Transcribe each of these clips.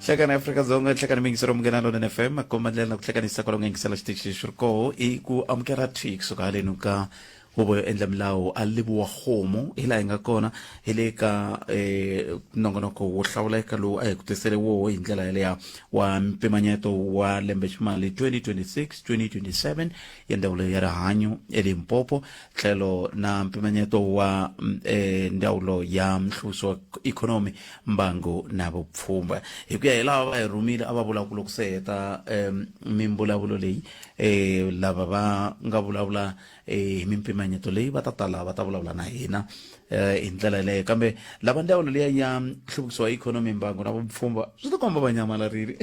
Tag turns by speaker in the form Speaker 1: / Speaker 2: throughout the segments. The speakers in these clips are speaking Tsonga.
Speaker 1: Hlekani Afrika-Dzonga, hlekani miyingiselo Munghana Lonene FM, komba ndlela na ku hlekanisa kwalomu yingisela xitichi lexi ri koho i ku amukela thwi kusuka halenu ka huvo yo endla milawu a Lebowa Kgomo hi laha hi nga kona hi le ka eh, nongonoko wo hlawuleka lowu a hi ku tisele woho hi ndlela yaleya wa mpimanyeto wa lembe ximali 2026 2027 ya ndzawulo ya rihanyo eLimpopo tlhelo na mpimanyeto wa ndzawulo ya nhluvukiso wa ikhonomi mbangu na vupfhumba hi ku ya hi lava va hi rhumile a va vula ku loko se heta mimbulavulo leyi lava va nga vulavula hi mimpimanyeto leyi va ta tala va ta vulavula na hina hi ndlela yeleyo kambe lava ndzawulo liya ya nhluvukiso wa ikhonomi mbangu na vupfhumba swi tikomba va nyamalarile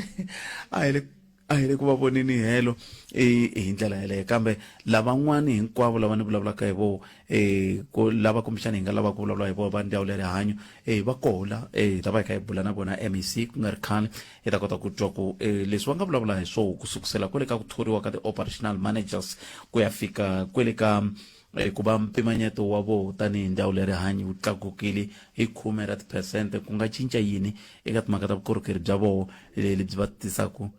Speaker 1: a hi le a hi le ku va voneni helo hi ndlela yeleyo kambe lavan'wani hinkwavo lava ni vulavulaka hi voho um ku lava kumbexana hi nga lava ku vulavula hi voho va ndzawulo ya rihanyo um va kola um hi ta va hi kha hi bula na vona MEC ku nga ri khale hi ta kota ku twa ku um leswi va nga vulavula hi swoho ku sukusela kwele ka ku thoriwa ka ti-operational managers ku ya fika kwele ka ku va mpimanyeto wa voho tanihi ndzawulo ya rihanyo wu tlakukile hi khume ra tiphesente ku nga cinca yini eka timhaka ta vukorhokeri bya voho lebyi va tisaka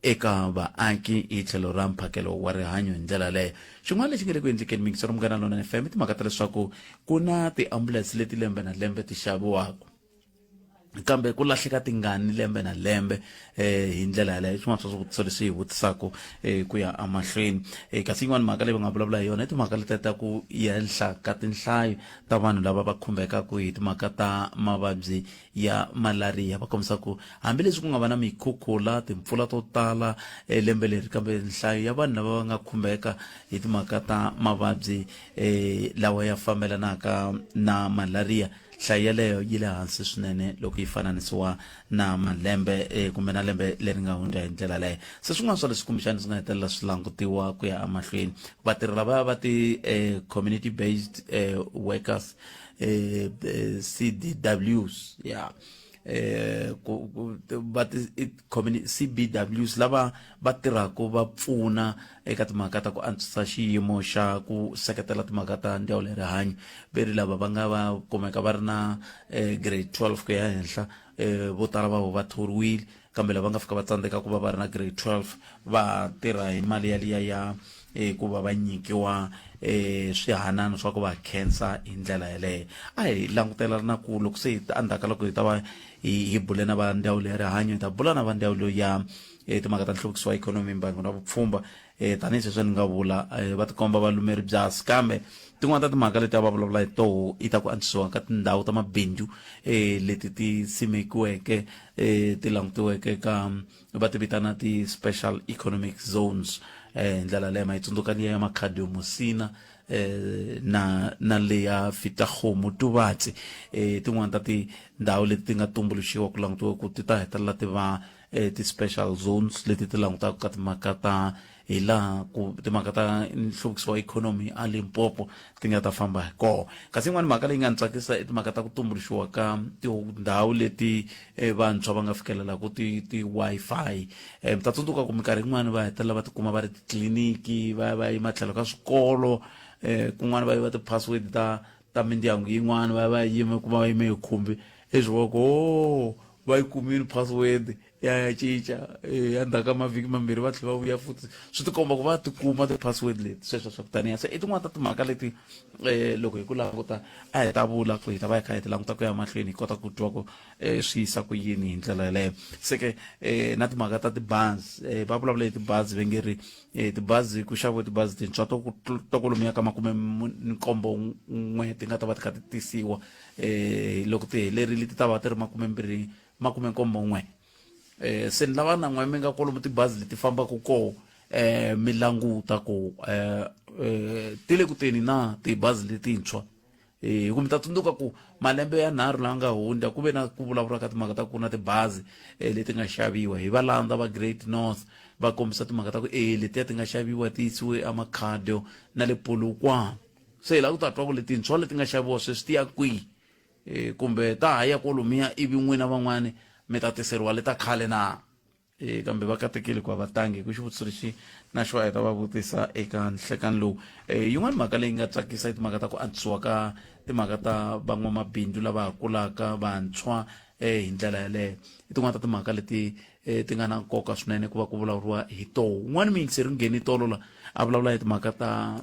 Speaker 1: eka vaaki hi tlhelo ra mphakelo wa rihanyo hi ndlela yaleyo xin'wana lexi nga le ku endlekeni mingisero Munghana Lonene FM i timhaka ta leswaku ku na tiambulense leti lembe na lembe ti xaviwaka kambe ku lahleka tingani lembe na lembe eh hi ndlela yaleyo swin'wana swa swivutiso leswi hi vutisaka eh ku ya emahlweni eh kasi yin'wana mhaka leyi va nga vulavula hi yona i timhaka letiya ta ku yenhla ka tinhlayo ta vanhu lava va khumbekaka hi timhaka ta mavabyi ya malaria va kombisa ku hambileswi ku nga va na mikhukhula timpfula to tala eh, lembe leri kambe nhlayo ya vanhu lava va nga khumbeka hi timhaka ta mavabyi eh lawa ya fambelanaka na malaria Nhlayo yeleyo yi le hansi swinene loko yi fananisiwa na malembe eh, kumbe na lembe leri nga hundza hi ndlela leyo. Se swin'wana swa leswi kumbexana swi nga hetelela swi langutiwa ku ya emahlweni. Vatirhi lavaya va ti eh, community based eh, workers eh, eh, CDWs yeah ku va ti CBWs lava va tirhaka va pfuna eka timhaka ta ku antswisa xiyimo xa ku seketela timhaka ta ndzawulo ya rihanyo ve ri lava va nga va kumeka va ri na grade 12 ku ya henhla vo tala va vo va thoriwile kambe lava nga fika va tsandzeka ku va va ri na grade 12 va tirha hi mali yaliya ya ku va va nyikiwa swihanano swa ku va khensa hi ndlela yeleyo a hi langutela na ku loko se hi endzhaku ka loko hi ta va hi bule na va ndzawulo ya rihanyo hi ta bula na va ndzawulo ya timhaka ta nhluvukiso wa ikhonomi mbangu na vupfhumba tanihi sweswi ni nga vula va tikomba va lumeri byasi kambe tin'wana ta timhaka leti a va vulavula hi toho i ta ku antswisiwa ka tindhawu ta mabindzu leti ti simekiweke ti langutiweke ka va ti vitana ti-special economic zones hi ndlela leyo ma yi tsundzuka liya ya Makhado Musina na na leya Fitahome Tubatsi tin'wana ta tindhawu leti ti nga tumbuluxiwa ku langutiwa ku ti ta hetelela ti va ti-special zones leti ti langutaka ka timhaka ta hi laha ku timhaka ta nhluvukiso wa ikhonomi a Limpopo ti nga ta famba hi kona kasi yin'wana mhaka leyi nga ni tsakisa i timhaka ta ku tumbuluxiwa ka tindhawu leti vantshwa va nga fikelelaka ti ti-Wi-Fi mi ta tsundzuka ku minkarhi yin'wani va hetelela va tikuma va ri titliliniki va ya va yima tlhelo ka swikolo kun'wana va yiva ti-password ta ta mindyangu yin'wana va ya va yima kuma va yime hi khumbi leswi va ku o va yi kumile password ya ya cinca endzhaku ka mavhiki mambirhi va tlhela va vuya futhi swi tikomba ku va tikuma ti-password leti sweswo swa ku taniya se i tin'wana ta timhaka leti loko hi ku languta a hi ta vula ku hi ta va hi kha hi ti languta ku ya mahlweni hi kota ku twa ku swi yisa ku yini hi ndlela yeleyo se ke na timhaka ta tibazi va vulavula hi tibazi va nge ri tibazi ku xaviwe tibazi tintshwa to to kwalomuya ka makume nkombo n'we ti nga ta va ti kha ti tisiwa loko ti helerile ti ta va ti ri makumembirhi makumenkombo n'we se ni lava na n'we mi nga kwalomu tibazi leti fambaka koho mi languta ku ti le ku teni na tibazi letintshwa hi ku mi ta tsundzuka ku malembe ya nharhu lawa nga hundza ku ve na ku vulavula ka timhaka ta ku na tibazi leti nga xaviwa hi valanda va Great North va kombisa timhaka ta ku e letiya ti nga xaviwa ti yisiwe eMakhado na le Polokwane se hi lava ku ta twa ku letintshwa leti nga xaviwa sweswi ti ya kwihi kumbe ta ha ya kwalomuya ivi n'wina van'wani mi ta tiseriwa leta khale na kambe va katekile ku va tangi hi ku xivutiso lexi na xo a hi ta va vutisa eka nhlekani lowu yin'wana mhaka leyi nga tsakisa i timhaka ta ku antswisiwa ka timhaka ta van'wamabindzu lava ha kulaka vantshwa. hi ndlela yaleyo. I tin'wana ta timhaka leti ti nga na nkoka swinene ku va ku vulavuriwa hi toho. Un'wana muyingiseri u nghene tolo la a vulavula hi timhaka ta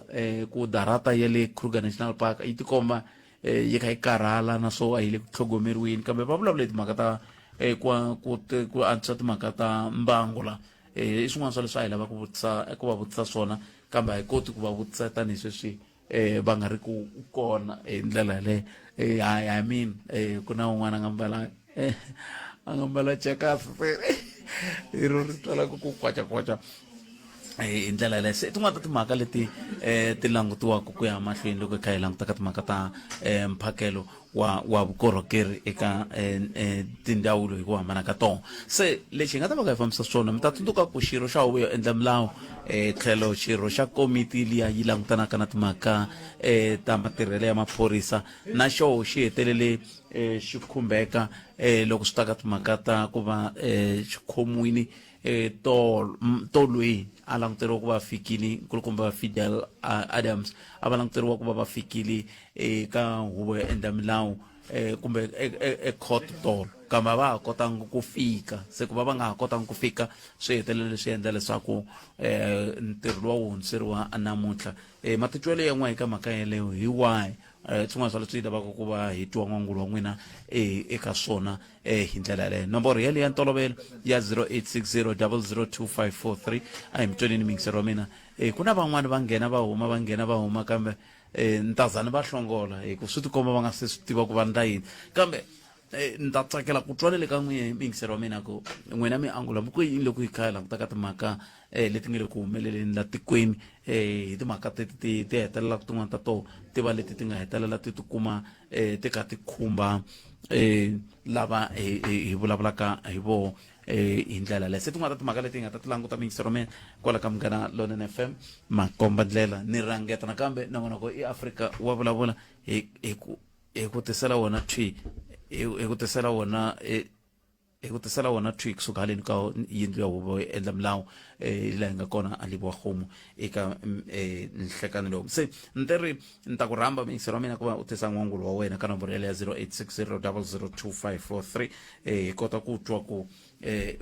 Speaker 1: ku darata ya le Kruger National Park yi tikomba yi kha yi karhala na swo a yi le ku tlhogomeriweni, kambe va vulavula hi timhaka ta ku ku ku antswisa timhaka ta mbango la. I swin'wana swa leswi a hi lava ku vutisa ku va vutisa swona, kambe a hi koti ku va vutisa tanihi sweswi va nga ri ku kona hi ndlela yaleyo. I mean ku na un'wana a nga mbala a nga mbala jackass hi ro ri twalaka ku kwaca kwaca hi ndlela yaleyo. Se tin'wana ta timhaka leti ti langutiwaka ku ya mahlweni loko hi kha hi languta ka timhaka ta mphakelo wa vukorhokeri eka tindzawulo hi ku hambana ka tona. Se lexi hi nga ta va ka hi fambisa swona, mi ta tsundzuka ku xirho xa huvo yo endla milawu tlhelo xirho xa komiti liya yi langutanaka na timhaka ta matirhelo ya maphorisa na xoho xi hetelele xi khumbeka loko swi ta ka timhaka ta ku va xi khomiwile tolo tolweni. A languteriwa ku va fikile nkulukumba Fidel Adams, a va languteriwa ku va va fikile eka huvo yo endla milawu kumbe ecourt tolo, kambe a va ha kotanga ku fika. Se ku va va nga ha kotanga ku fika swi hetelele swi endla leswaku ntirho luwa wu hundziseriwa namuntlha. Matitwelo ya n'we eka mhaka yeleyo hi wahi? Swin'wana swa leswi lavaka ku va hi twa n'wangulo wa n'wina eka swona hi ndlela yaleyo. Nomboro yeleyo ya ntolovelo ya 0860 002543. A hi mi tweneni miyingiseri wa mina. Ku na van'wani va nghena va huma, va nghena va huma, kambe ni ta za ni va hlongola hi ku swi tikomba va nga se swi tiva ku va ndla yini. Kambe ni ta tsakela ku twa le ka n'wina miyingiseri wa mina ku n'wina mi angula mi ku yini loko hi kha hi languta ka timhaka leti nga le ku humeleleni la tikweni hi timhaka teti ti ti hetelelaka tin'wana ta toho ti va leti ti nga hetelela ti tikuma ti kha ti khumba lava hi vulavulaka hi voho hi ndlela leyo. Se tin'wana ta timhaka leti hi nga ta ti languta miyingiseri wa mina kwala ka Munghana Lonene FM makomba ndlela ni rangeta nakambe nongonoko i Afrika wa vulavula hi hi ku hi ku tisela wona thwi hi ku tisela wona hi ku tisela wona thwi kusuka haleni ka yindlu ya huvo yo endla milawu laha hi nga kona a Libowa Kgomo eka nhlekani lowu. Se ni te ri ni ta ku rhamba muyingiseri wa mina ku va u tisa n'wangulo wa wena ka nomboro yaleyo ya 0860 002543, hi kota ku twa ku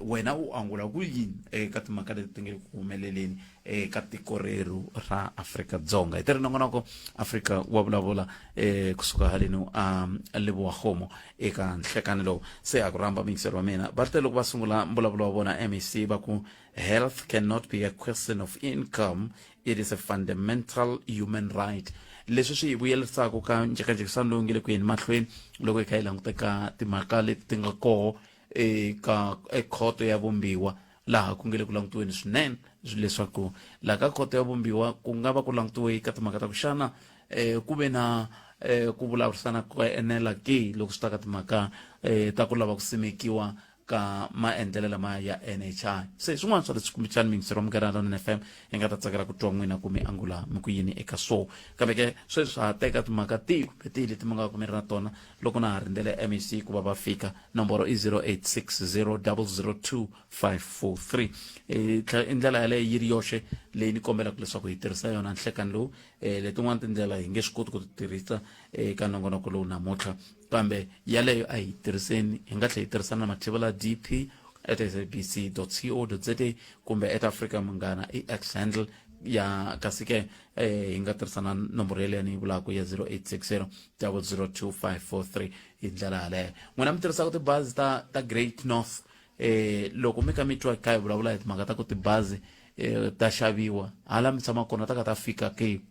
Speaker 1: wena u angula ku yini eka timhaka leti ti nge le ku humeleleni eka tiko rerhu ra Afrika-Dzonga. Hi tirhi nongonoko Afrika wa vulavula kusuka haleni a Lebowa Kgomo eka nhlekani lowu. Se a ku rhamba muyingiseri wa mina. Va te loko va sungula mbulavulo wa vona MEC va ku health cannot be a question of income, it is a fundamental human right. Leswi swi hi vuyerisaka ka njhekanjhekisano lowu nge le ku yeni mahlweni loko hi kha hi languta ka timhaka leti ti nga koho eka ekhoto ya vumbiwa, laha ku nge le ku langutiweni swinene leswaku laha ka khoto ya vumbiwa ku nga va ku langutiwe ka timhaka ta ku xana ku ve na ku vulavurisana ku enela ke loko swi ta ka timhaka ta ku lava ku simekiwa ka maendlelo lama ya NHI. Se swin'wana swa leswi kumbexani miyingiseri wa Munghana Lonene FM hi nga ta tsakela ku twa n'wina ku mi angula mi ku yini eka swo. Kambe ke sweswi swa ha teka timhaka tihi kumbe tihi leti mi nga va ku mi ri na tona loko na ha rindzele MEC ku va va fika. Nomboro i 0860002543. I ndlela yaleyo yi ri yoxe leyi ni kombelaka leswaku hi tirhisa yona nhlekani lowu. Letin'wana tindlela hi nge swi koti ku ti tirhisa eka nongonoko lowu namuntlha, kambe yaleyo a hi tirhiseni. Hi nga tlhela hi tirhisana na Mathebula DP at sabc co za kumbe at Africa Munghana i X handle ya, kasi ke hi nga tirhisa na nomboro yeleyo ni yi vulaka ya 0860 002543 hi ndlela yaleyo. N'wina mi tirhisaka tibazi ta Great North, loko mi kha mi twa kha hi vulavula hi timhaka ta ku tibazi ta xaviwa hala mi tshama kona ta ka ta fika ke?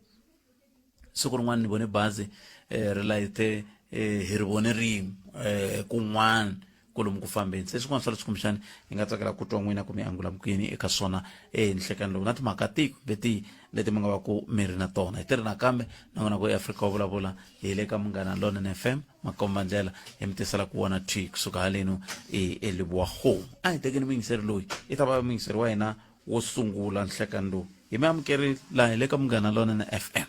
Speaker 1: Siku rin'wana ni vone bazi ri layite hi ri vone rin'we kun'wana kolomu ku fambeni. Se swin'wana swa leswi kumbexani hi nga tsakela ku twa n'wina ku mi angula ku yini eka swona enhlekani lowu na timhaka tihi kumbe tihi leti mi nga va ku mi ri na tona. Hi tirhi nakambe nongonoko eAfrika wa vulavula hi le ka Munghana Lonene FM makomba ndlela hi mi tisela ku vona thwi kusuka halenu eLebowa Kgomo. A hi tekeni muyingiseri loyi i ta va muyingiseri wa hina wo sungula nhlekani lowu. Hi mi amukeri laha hi le ka Munghana Lonene FM.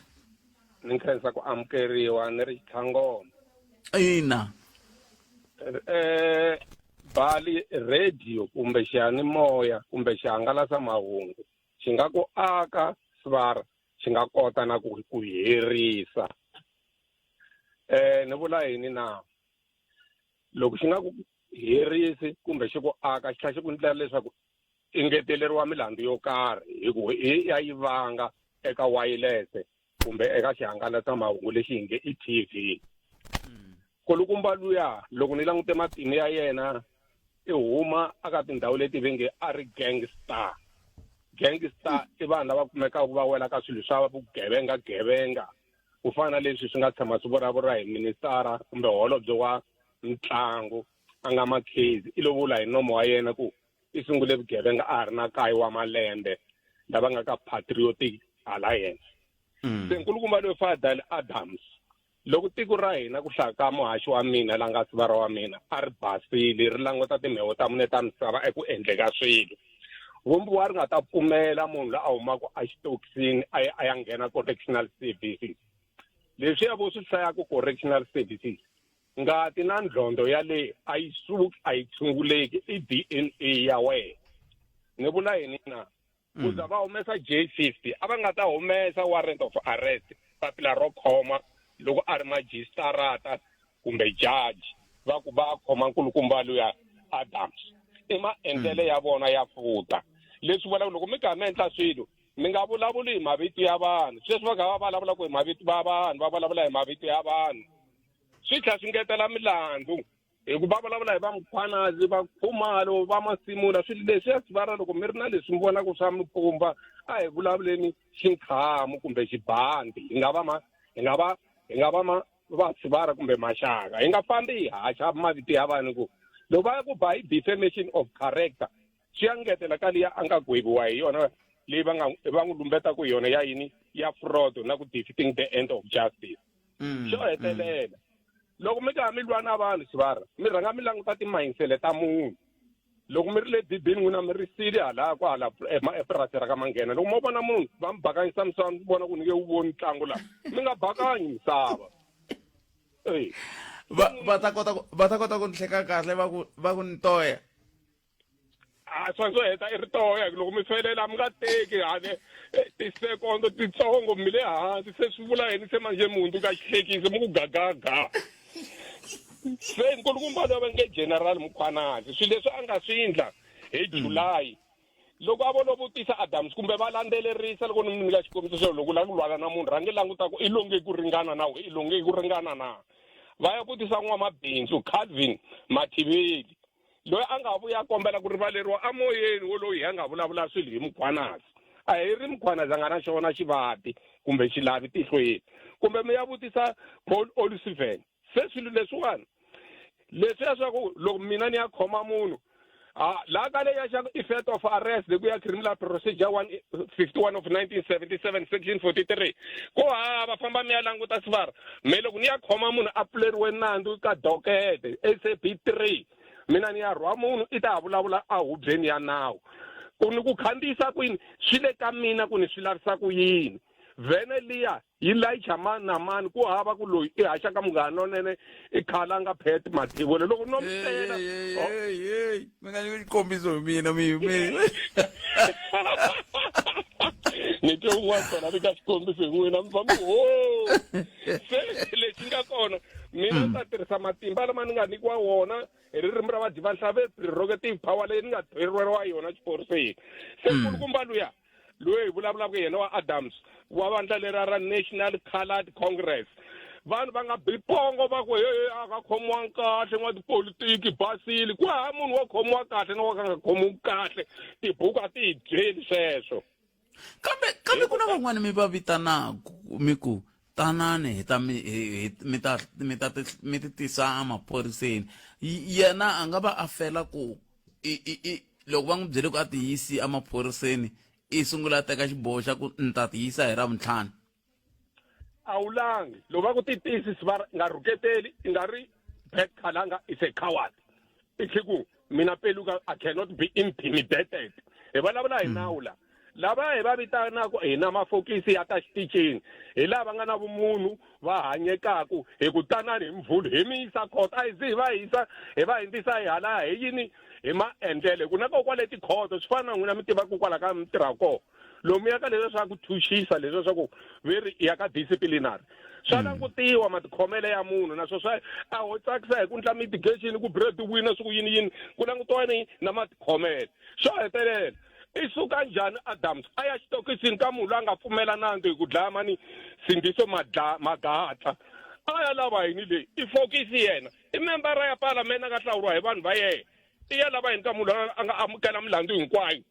Speaker 2: Ni nkhensa ku amukeriwa ni ri Xitlhangoma.
Speaker 1: Ina.
Speaker 2: Bali radio kumbe xiyanimoya kumbe xihangalasa mahungu xi nga ku aka svara, xi nga kota na ku ku herisa. Ni vula yini na? Loko xi nga ku herisi kumbe xi ku aka, xi tlhela xi ku ndlela leswaku i ngeteleriwa milandzu yo karhi hi ku i ya yi vanga eka wireless kumbe eka xihangalasamahungu lexi hi nge i TV. Kulukumba luya loko ni langute matimu ya yena i huma aka tindhawu leti ve nge a ri gangster. Gangster i vanhu lava kumekaka va wela ka swilo swa vugevenga gevenga ku fana na leswi swi nga tshama swi vulavula hi ministara kumbe holobye wa mitlangu a nga Makhezi, i lo vula hi nomo wa yena ku i sungule vugevenga a ha ri na kaye wa malembe, lava nga ka Patriotic Alliance. Se nkulukumba loyi Fadal Adams, loko tiko ra hina ku hlaya ka muhaxi wa mina la nga sivara wa mina a ri basile ri languta timheho ta mune ta misava eku endle ka swilo, vumbiwa ri nga ta pfumela munhu la a humaka exitokisini a ya a ya nghena correctional services. Leswiya vo swi hlayaka correctional services, ngati na ndlhondo ya le a yi suki, a yi tshunguleki, i DNA ya wena. Ni vula yini na? Ku za va humesa J50, a va nga ta humesa warrant of arrest, papila ro khoma, loko a ri majistarata kumbe judge va ku va khoma nkulukumba luya Adams. I maendlele ya vona ya futa. Leswi vulaka loko mi karhi mi endla swilo, mi nga vulavuli hi mavito ya vanhu. Sweswi va kha va vulavula ku hi mavito va vanhu, va vulavula hi mavito ya vanhu, swi tlhela swi ngetela milandzu hi ku va vulavula hi va Mkhwanazi, va Khumalo, va Masimula. Swilo leswi ya sivara, loko mi ri na leswi mi vonaka swa mipfumba, a hi vulavuleni xinkhamu kumbe xibandi, hi nga va ma hi nga va hi nga va ma va sivara kumbe maxaka, hi nga fambi hi haxa mavito ya vanhu. Ku loko va ya ku ba hi defamation of character, swi ya ngetela ka liya a nga gweviwa hi yona, leyi va nga va n'wi lumbetaka hi yona ya yini, ya fraud na ku defeating the end of justice. Xo hetelela, loko mi karhi mi lwa na vanhu xivara, mi rhanga mi languta timayinsele ta munhu. Loko mi ri le dibini n'wina mi ri sili hala kwahala epurasi ra ka Manghena, loko mo vona munhu va mi bakanyisa misava, mi vona ku ni nge wu voni ntlangu laha, mi nga bakanyi misava.
Speaker 1: Va ta kota ku va ta kota ku ni hleka kahle, va ku ni toya.
Speaker 2: A swa swo heta i ri toya, loko mi felela mi nga teki hale tisekondo titsongo mi le hansi, se swi vula yini? Se manje mi hundzuka xihlekisi, mi ku gagaga. Se nkulukumba loyi va nge General Mkhwanazi, swilo leswi a nga swi endla hi July, loko a vo lo vutisa Adams kumbe va landzelerisa, loko ni mi nyika xikombiso xo loko u lava ku lwana na munhu, rhange languta ku i longe ku ringana na i longe ku ringana na, va ya vutisa n'wamabindzu Calvin Mathiveli loyi a nga vuya kombela ku rivaleriwa amoyeni woloyi a nga vulavula swilo hi Mkhwanazi. A hi ri Mkhwanazi a nga na xona xivati kumbe xilavi tihlweni, kumbe mi ya vutisa Paul O'Sullivan. Se swilo leswiwani leswiya swa ku loko mina ni ya khoma munhu a laha ka leyi ya xa effect of arrest ku ya criminal procedure 151 of 1977 section 43, ku hava famba mi ya languta sivara. Me loko ni ya khoma munhu a pfuleriwe nandzu ka dokete SAB 3, mina ni ya rhwa munhu i ta ha vulavula a hubyeni ya nawu ku ni ku khandziyisa kwini, swi le ka mina ku ni swi lavisa ku yini. Vhene liya yi layicha mani na mani, ku hava ku loyi i haxa ka Munghana Lonene, i khalanga Pet Mathivule loko no mi tela.
Speaker 1: Mi nga nyiki xikombiso hi mina mi.
Speaker 2: Ni twe un'wana kona vika xikombiso hi n'wina, mi va mi ho. Se lexi nga kona, mina ni ta tirhisa matimba lama ni nga nyikiwa wona hi ririmi ra vadyi va nhlave, prerogative power leyi ni nga thoriwa yona xiphoriseni. Se nkulukumba luya loyi hi vulavulaka yena wa Adams wa vandla lera ra National Coloured Congress, vanhu va nga bi pongo va ku he a nga khomiwangi kahle n'watipolitiki basile, ku hava munhu wo khomiwa kahle na wa ka nga khomiwi kahle, tibuku a ti hi byeli sweswo.
Speaker 1: Kambe ku na van'wani mi va vitanaku mi ku tanani hi ta mi hi mi ta mi ta mi ti tisa emaphoriseni, yena a nga va a fela ku i loko va n'wi byele ku a tiyisi emaphoriseni, i sungula a teka xiboho xa ku ni ta tiyisa hi Ravuntlhanu.
Speaker 2: A wu langi loko va ku ti tiyisisi, va nga rhuketeli, i nga ri Pat Khalanga is a coward, i tlhe ku mina Peluka I cannot be intimidated. Hi vulavula hi nawu la, lava hi va vitanaka hina mafokisi ya ta xitichini hi lava nga na vumunhu, va hanyekaku hi ku tanani hi Mvhulu hi mi yisa khoto, a hi zi hi va hisa, hi va hindzisa hi halaya hi yini, hi maendlele ku na ko kwale tikhoto swi fana na n'wina mi tivaka kwala ka mi tirhaka kona. Lomuya ka leswiya swa ku thuxisa leswiya swa ku ve ri ya ka disciplinary swa langutiwa matikhomele ya munhu naswo swa a ho tsakisa hi ku ndla mitigation ku bread wina swi ku yini yini ku langutiwa ni na matikhomele. Xo hetelela i suka njhani Adams a ya xitokisini ka munhu loyi a nga pfumelanangi hi ku dlaya mani Sindiso Magatla a ya lava yini leyi i fokisi yena i membara ya palamende a nga hlawuriwa hi vanhu va yena i ya lava yini ka munhu loyi a nga amukela milandzu hinkwayo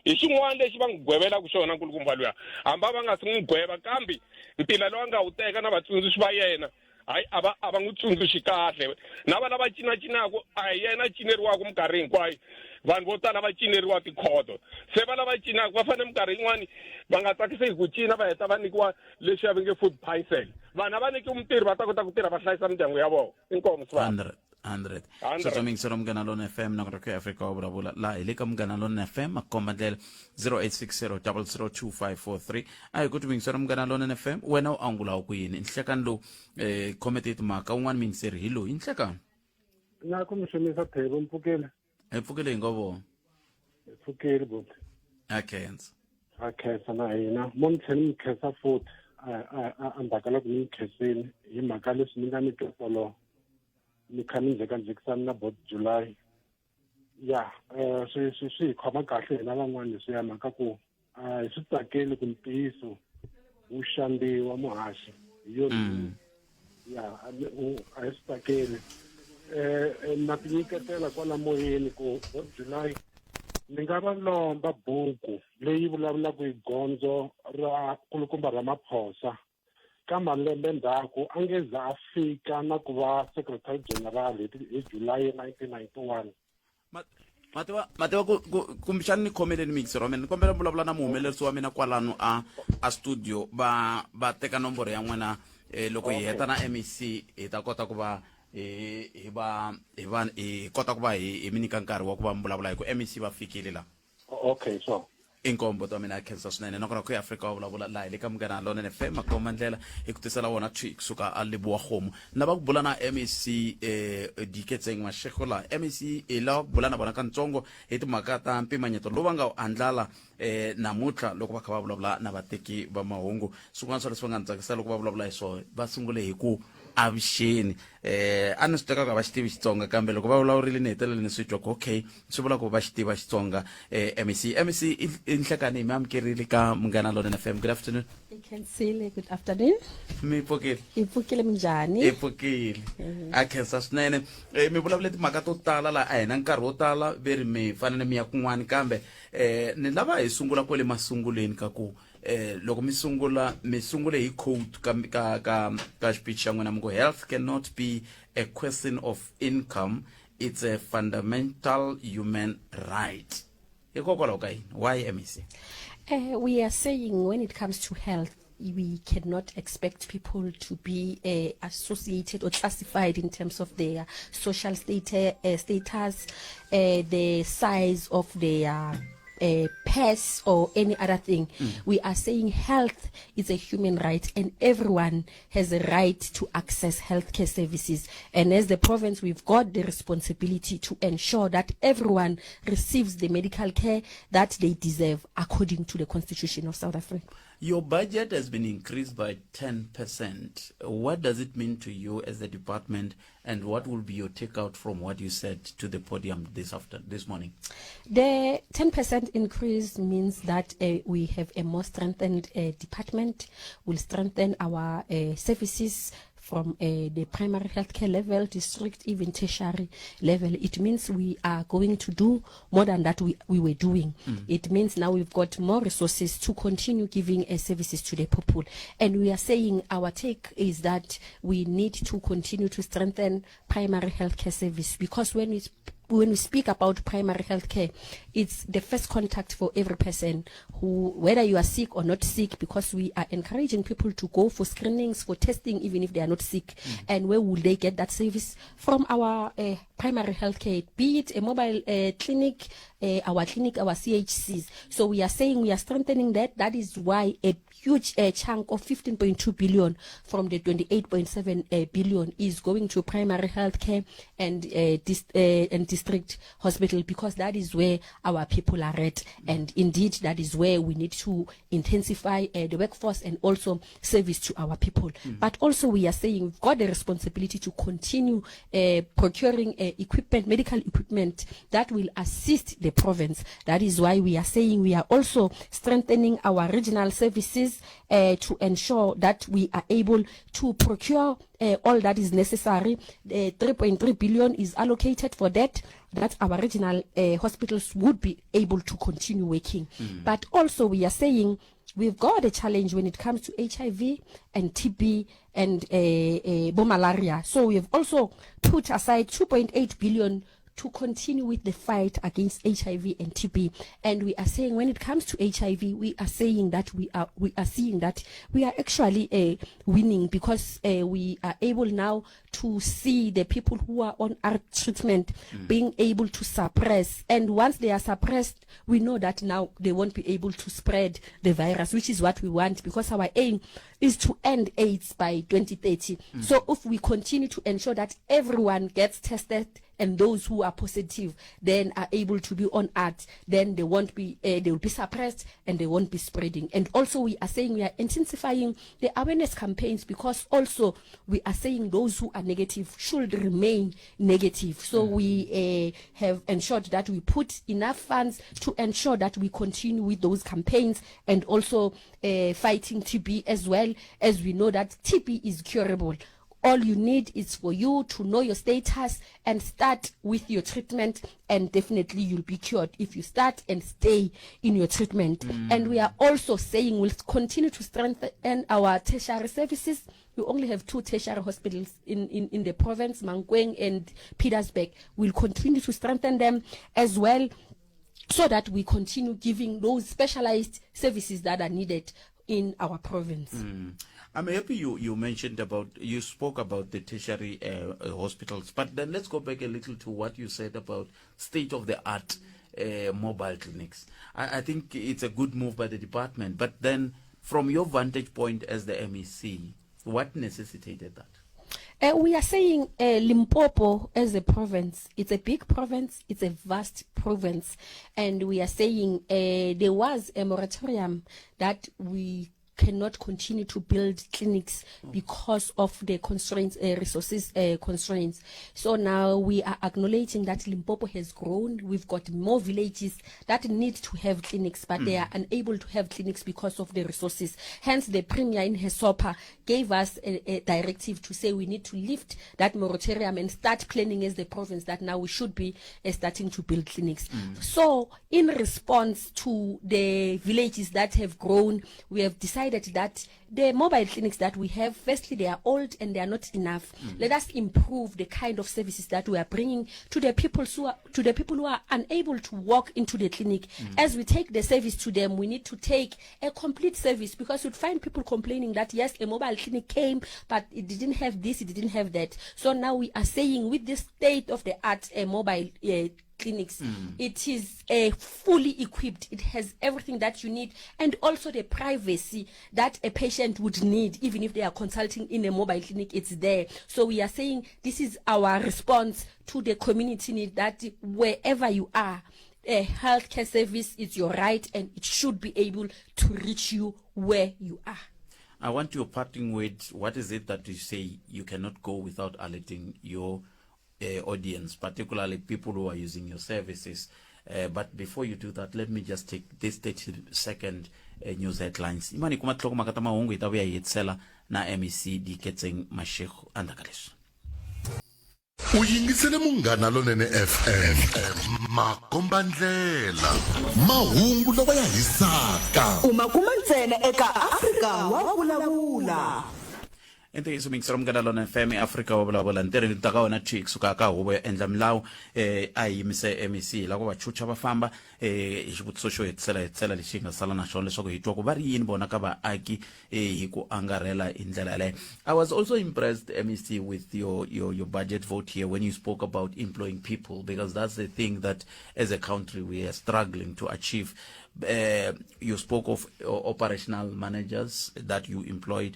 Speaker 2: hi xin'wana lexi va n'wi gwevelaka xona nkulukumba luya hambi a va nga si n'wi gweva kambe ntila lowu a nga wu teka na vatsundzuxi va yena hayi a va a va n'wi tsundzuxi kahle na va lava cinacinaka a hi yena a cineriwaka minkarhi hinkwayo vanhu vo tala va cineriwa tikhoto se va lava cinaka va fanele minkarhi yin'wani va nga tsakisi hi ku cina va heta va nyikiwa leswi va nge food parcel vanhu a va nyikiwi mintirho va ta kota ku tirha va hlayisa mindyangu ya vona inkomu sivana
Speaker 1: 100 sweswo mingiselo Munghana Lona FM na ku Afrika wa vulavula laha hi le ka Munghana Lona FM makomba ndlela 0860 002543 a hi ku ti mingiselo Munghana Lona FM wena u angula ku yini nhlekani lowu eh khomete timhaka un'wana mingiseri hi loyi nhlekani
Speaker 3: na ku mi xumisa thebo mpfukele
Speaker 1: hi pfukele hi ngo vona
Speaker 3: hi pfukele buti
Speaker 1: a khensa
Speaker 3: a khensa na hina mo ni tlhela mi khensa futhi endzhaku ka loko ni mi khensini hi mhaka leswi ni nga ni twa tolo mi kha mi njhekanjhekisana na bot July ya um swi swi swi hi khoma kahle hina van'wana leswiya mhaka ku a hi swi tsakeli ku ntiyiso wu xandziwa muhaxi hi yo mm. ya a hi swi tsakeli um na tinyiketela kwala moyeni ku bot July ni nga va lomba buku leyi vulavulaka hi gondzo ra kulukumba Ramaphosa ka malembe ndzhaku a nge za a fika na ku va secretary general hi July 1991.
Speaker 1: Mativa mativa ku ku kumbexani ni khomeleni mixer wa mina ni kombela vulavula na muhumelerisi wa mina kwalano a a studio va va teka nomboro ya n'wina eh, loko hi heta na MEC hi ta kota ku va hi hi va hi va hi kota ku va hi hi mi nyika nkarhi wa ku va mi vulavula hi ku MEC va fikile la
Speaker 3: okay sure
Speaker 1: Inkombo ta mina khensa swinene nakona ku Afrika wa vulavula laha hi le ka Munghana Lonene FM makomba ndlela hi ku tisela wona thwi kusuka a Lebowa Kgomo na va ku bula na MEC eh, Diketseng Mashego laha MEC hi lava ku bula na vona kantsongo hi timhaka ta mpimanyeto lowu va nga wu andlala eh, namuntlha loko va kha va vulavula na vateki va mahungu swin'wana swa leswi va nga ni tsakisa loko va vulavula hi swona va sungule hi ku avuxeni eh a ni swi teka ku a va xi tivi Xitsonga kambe loko va vulavurile ni hetelele ni swi twa ku okay swi vula ku va xi tiva Xitsonga eh MEC MEC i nhlekani mi amukerile ka Munghana Lonene FM good afternoon.
Speaker 4: Khensile good afternoon.
Speaker 1: Mi pfukile?
Speaker 4: Hi pfukile minjhani?
Speaker 1: Hi pfukile a khensa swinene eh, mi vulavule timhaka to tala laha a hi na nkarhi wo tala ve ri mi fanele mi ya kun'wana kambe eh ni lava hi sungula kwale masungulweni ka ku eh loko mi sungula mi sungule hi quote ka ka ka ka speech xa n'wina mi ku health cannot be a question of income it's a fundamental human right hikokwalaho ka yini why MEC
Speaker 4: We are saying when it comes to health we cannot expect people to be associated or classified in terms of their social status, the size of their purse or any other thing. We are saying health is a human right and everyone has a right to access healthcare services. And as the province, we've got the responsibility to ensure that everyone receives the medical care that they deserve according to the Constitution of South Africa.
Speaker 1: Your budget has been increased by 10%. What does it mean to you as the department, and what will be your takeout from what you said to the podium this morning?
Speaker 4: The 10% increase means that we have a more strengthened department. We'll strengthen our services from the primary healthcare level, district, even tertiary level. It means we are going to do more than that we were doing. It means now we've got more resources to continue giving services to the people. And we are saying our take is that we need to continue to strengthen primary healthcare service, because when we speak about primary healthcare, it's the first contact for every person who, whether you are sick or not sick, because we are encouraging people to go for screenings, for testing, even if they are not sick. And where will they get that service? From our primary healthcare, be it a mobile clinic, our clinic, our CHCs. So we are saying we are strengthening that. That is why a huge chunk of 15.2 billion from the 28.7 billion is going to primary health care and and district hospital, because that is where our people are at, and indeed that is where we need to intensify the workforce and also service to our people. But also we are saying we've got the responsibility to continue procuring equipment, medical equipment that will assist the province. That is why we are saying we are also strengthening our regional services to ensure that we are able to procure all that is necessary. 3.3 billion is allocated for that, that our regional hospitals would be able to continue working. But also we are saying we've got a challenge when it comes to HIV and TB and malaria. So we have also put aside 2.8 billion to continue with the fight against HIV and TB. And we are saying when it comes to HIV, we are saying that we are, we are seeing that we are actually winning, because we are able now to see the people who are on ART treatment being able to suppress. And once they are suppressed, we know that now they won't be able to spread the virus, which is what we want, because our aim is to end AIDS by 2030. So if we continue to ensure that everyone gets tested, and those who are positive then are able to be on ART, then they won't be, they will be suppressed and they won't be spreading. And also we are saying we are intensifying the awareness campaigns, because also we are saying those who are negative should remain negative. So we have ensured that we put enough funds to ensure that we continue with those campaigns, and also fighting TB as well, as we know that TB is curable. All you need is for you to know your status and start with your treatment, and definitely you'll be cured if you start and stay in your treatment. And we are also saying we'll continue to strengthen our tertiary services. We only have 2 tertiary hospitals in the province, Mankweng and Pietersburg. We'll continue to strengthen them as well, so that we continue giving those specialized services that are needed in our province.
Speaker 1: I'm happy you mentioned about, you spoke about the tertiary hospitals, but then let's go back a little to what you said about state-of-the-art mobile clinics. I think it's a good move by the department, but then from your vantage point as the MEC, what necessitated that?
Speaker 4: We are saying Limpopo as a province, it's a big province, it's a vast province, and we are saying there was a moratorium that we cannot continue to build clinics because of the constraints, resources constraints. So now we are acknowledging that Limpopo has grown. We've got more villages that need to have clinics, but they are unable to have clinics because of the resources. Hence, the Premier in Hesopa gave us a directive to say we need to lift that moratorium and start planning as the province that now we should be starting to build clinics. So in response to the villages that have grown, we have decided that the mobile clinics that we have, firstly, they are old and they are not enough. Let us improve the kind of services that we are bringing to the people who are, to the people who are unable to walk into the clinic. As we take the service to them, we need to take a complete service, because you'd find people complaining that, yes, a mobile clinic came, but it didn't have this, it didn't have that. So now we are saying with this state-of-the-art mobile clinics, it is fully equipped. It has everything that you need, and also the privacy that a patient would need, even if they are consulting in a mobile clinic, it's there. So we are saying this is our response to the community need, that wherever you are, a healthcare service is your right, and it should be able to reach you where you are.
Speaker 1: I want your parting words. What is it that you say you cannot go without alerting your audience, particularly people who are using your services? But before you do that, let me just take this 30-second news headlines. Imani kuma tlhoko makata mahungu hi ta vuya hi hetisela na MEC Diketseng Mashego endzhaku ka leswi.
Speaker 5: U yingisele Munghana Lonene FM, makombandlela, mahungu lawa ya hisaka.
Speaker 6: U ma kuma ntsena eka Afrika wa Vulavula.
Speaker 1: I ntiyiso miyingiselo Munghana Lonene FM eAfrika wa vulavula ntirho ta ka wena thwi kusuka ka huvo yo endla milawu eh a hi yimise MEC hi lava ku va chucha va famba eh hi xivutiso xo hetisela hetisela lexi hi nga sala na xona leswaku hi twa ku va ri yini vona ka vaaki eh hi ku angarhela hi ndlela yaleyo. I was also impressed MEC with your your your budget vote here when you spoke about employing people because that's the thing that as a country we are struggling to achieve. You spoke of operational managers that you employed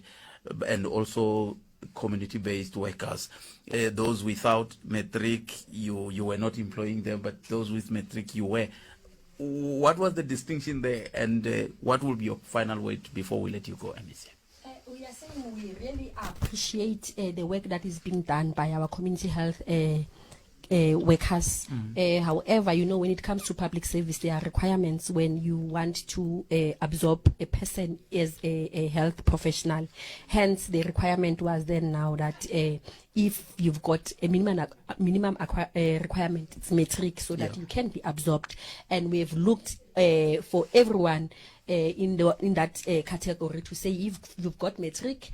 Speaker 1: and also community-based workers. Those without matric, you you were not employing them, but those with matric, you were. What was the distinction there, and what will be your final word before we let you go, MEC?
Speaker 4: We are saying we really appreciate the work that is being done by our community health workers. However, you know, when it comes to public service, there are requirements when you want to absorb a person as a, a health professional. Hence, the requirement was then now that if you've got a minimum minimum requirement, it's matric, so that you can be absorbed. And we have looked for everyone in the in that category to say if you've got matric,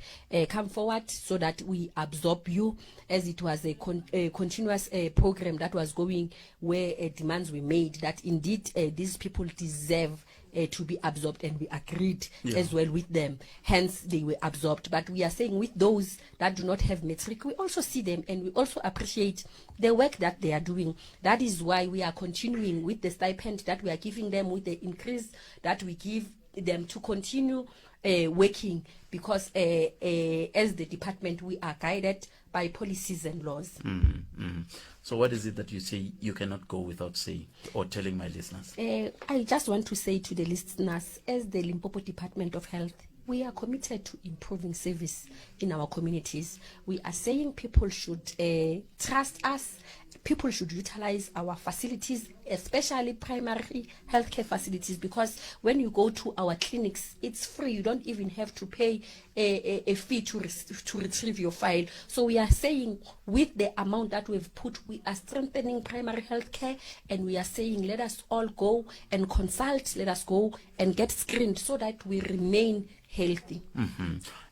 Speaker 4: come forward so that we absorb you, as it was a, con a continuous program that was going where demands were made that indeed these people deserve to be absorbed, and we agreed as well with them. Hence, they were absorbed. But we are saying with those that do not have matric, we also see them and we also appreciate the work that they are doing. That is why we are continuing with the stipend that we are giving them, with the increase that we give them to continue working, because as the department we are guided by policies and laws.
Speaker 1: So what is it that you say you cannot go without saying or telling my listeners?
Speaker 4: I just want to say to the listeners, as the Limpopo Department of Health, we are committed to improving service in our communities. We are saying people should trust us, people should utilize our facilities, especially primary healthcare facilities, because when you go to our clinics, it's free. You don't even have to pay a, a, a fee to, to retrieve your file. So we are saying with the amount that we've put, we are strengthening primary healthcare, and we are saying let us all go and consult, let us go and get screened so that we remain healthy.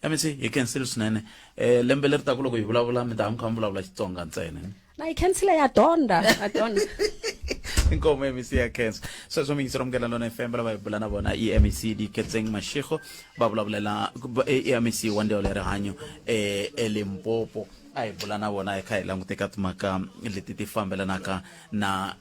Speaker 1: MEC hi khensile swinene eh lembe leri taku loko hi vulavula mi ta mi kha mi vulavula Xitsonga ntsena.
Speaker 4: Na yi khensile ya donda, ya donda.
Speaker 1: Inkomo MEC ya khensa. Sweswo mi yingisela Munghana Lonene FM lava hi bula na vona i MEC Dikhetseng Mashego va vulavulela i MEC wa ndzawulo ya rihanyo eh eLimpopo. A hi bula na vona hi kha hi langute ka timhaka leti ti fambelanaka na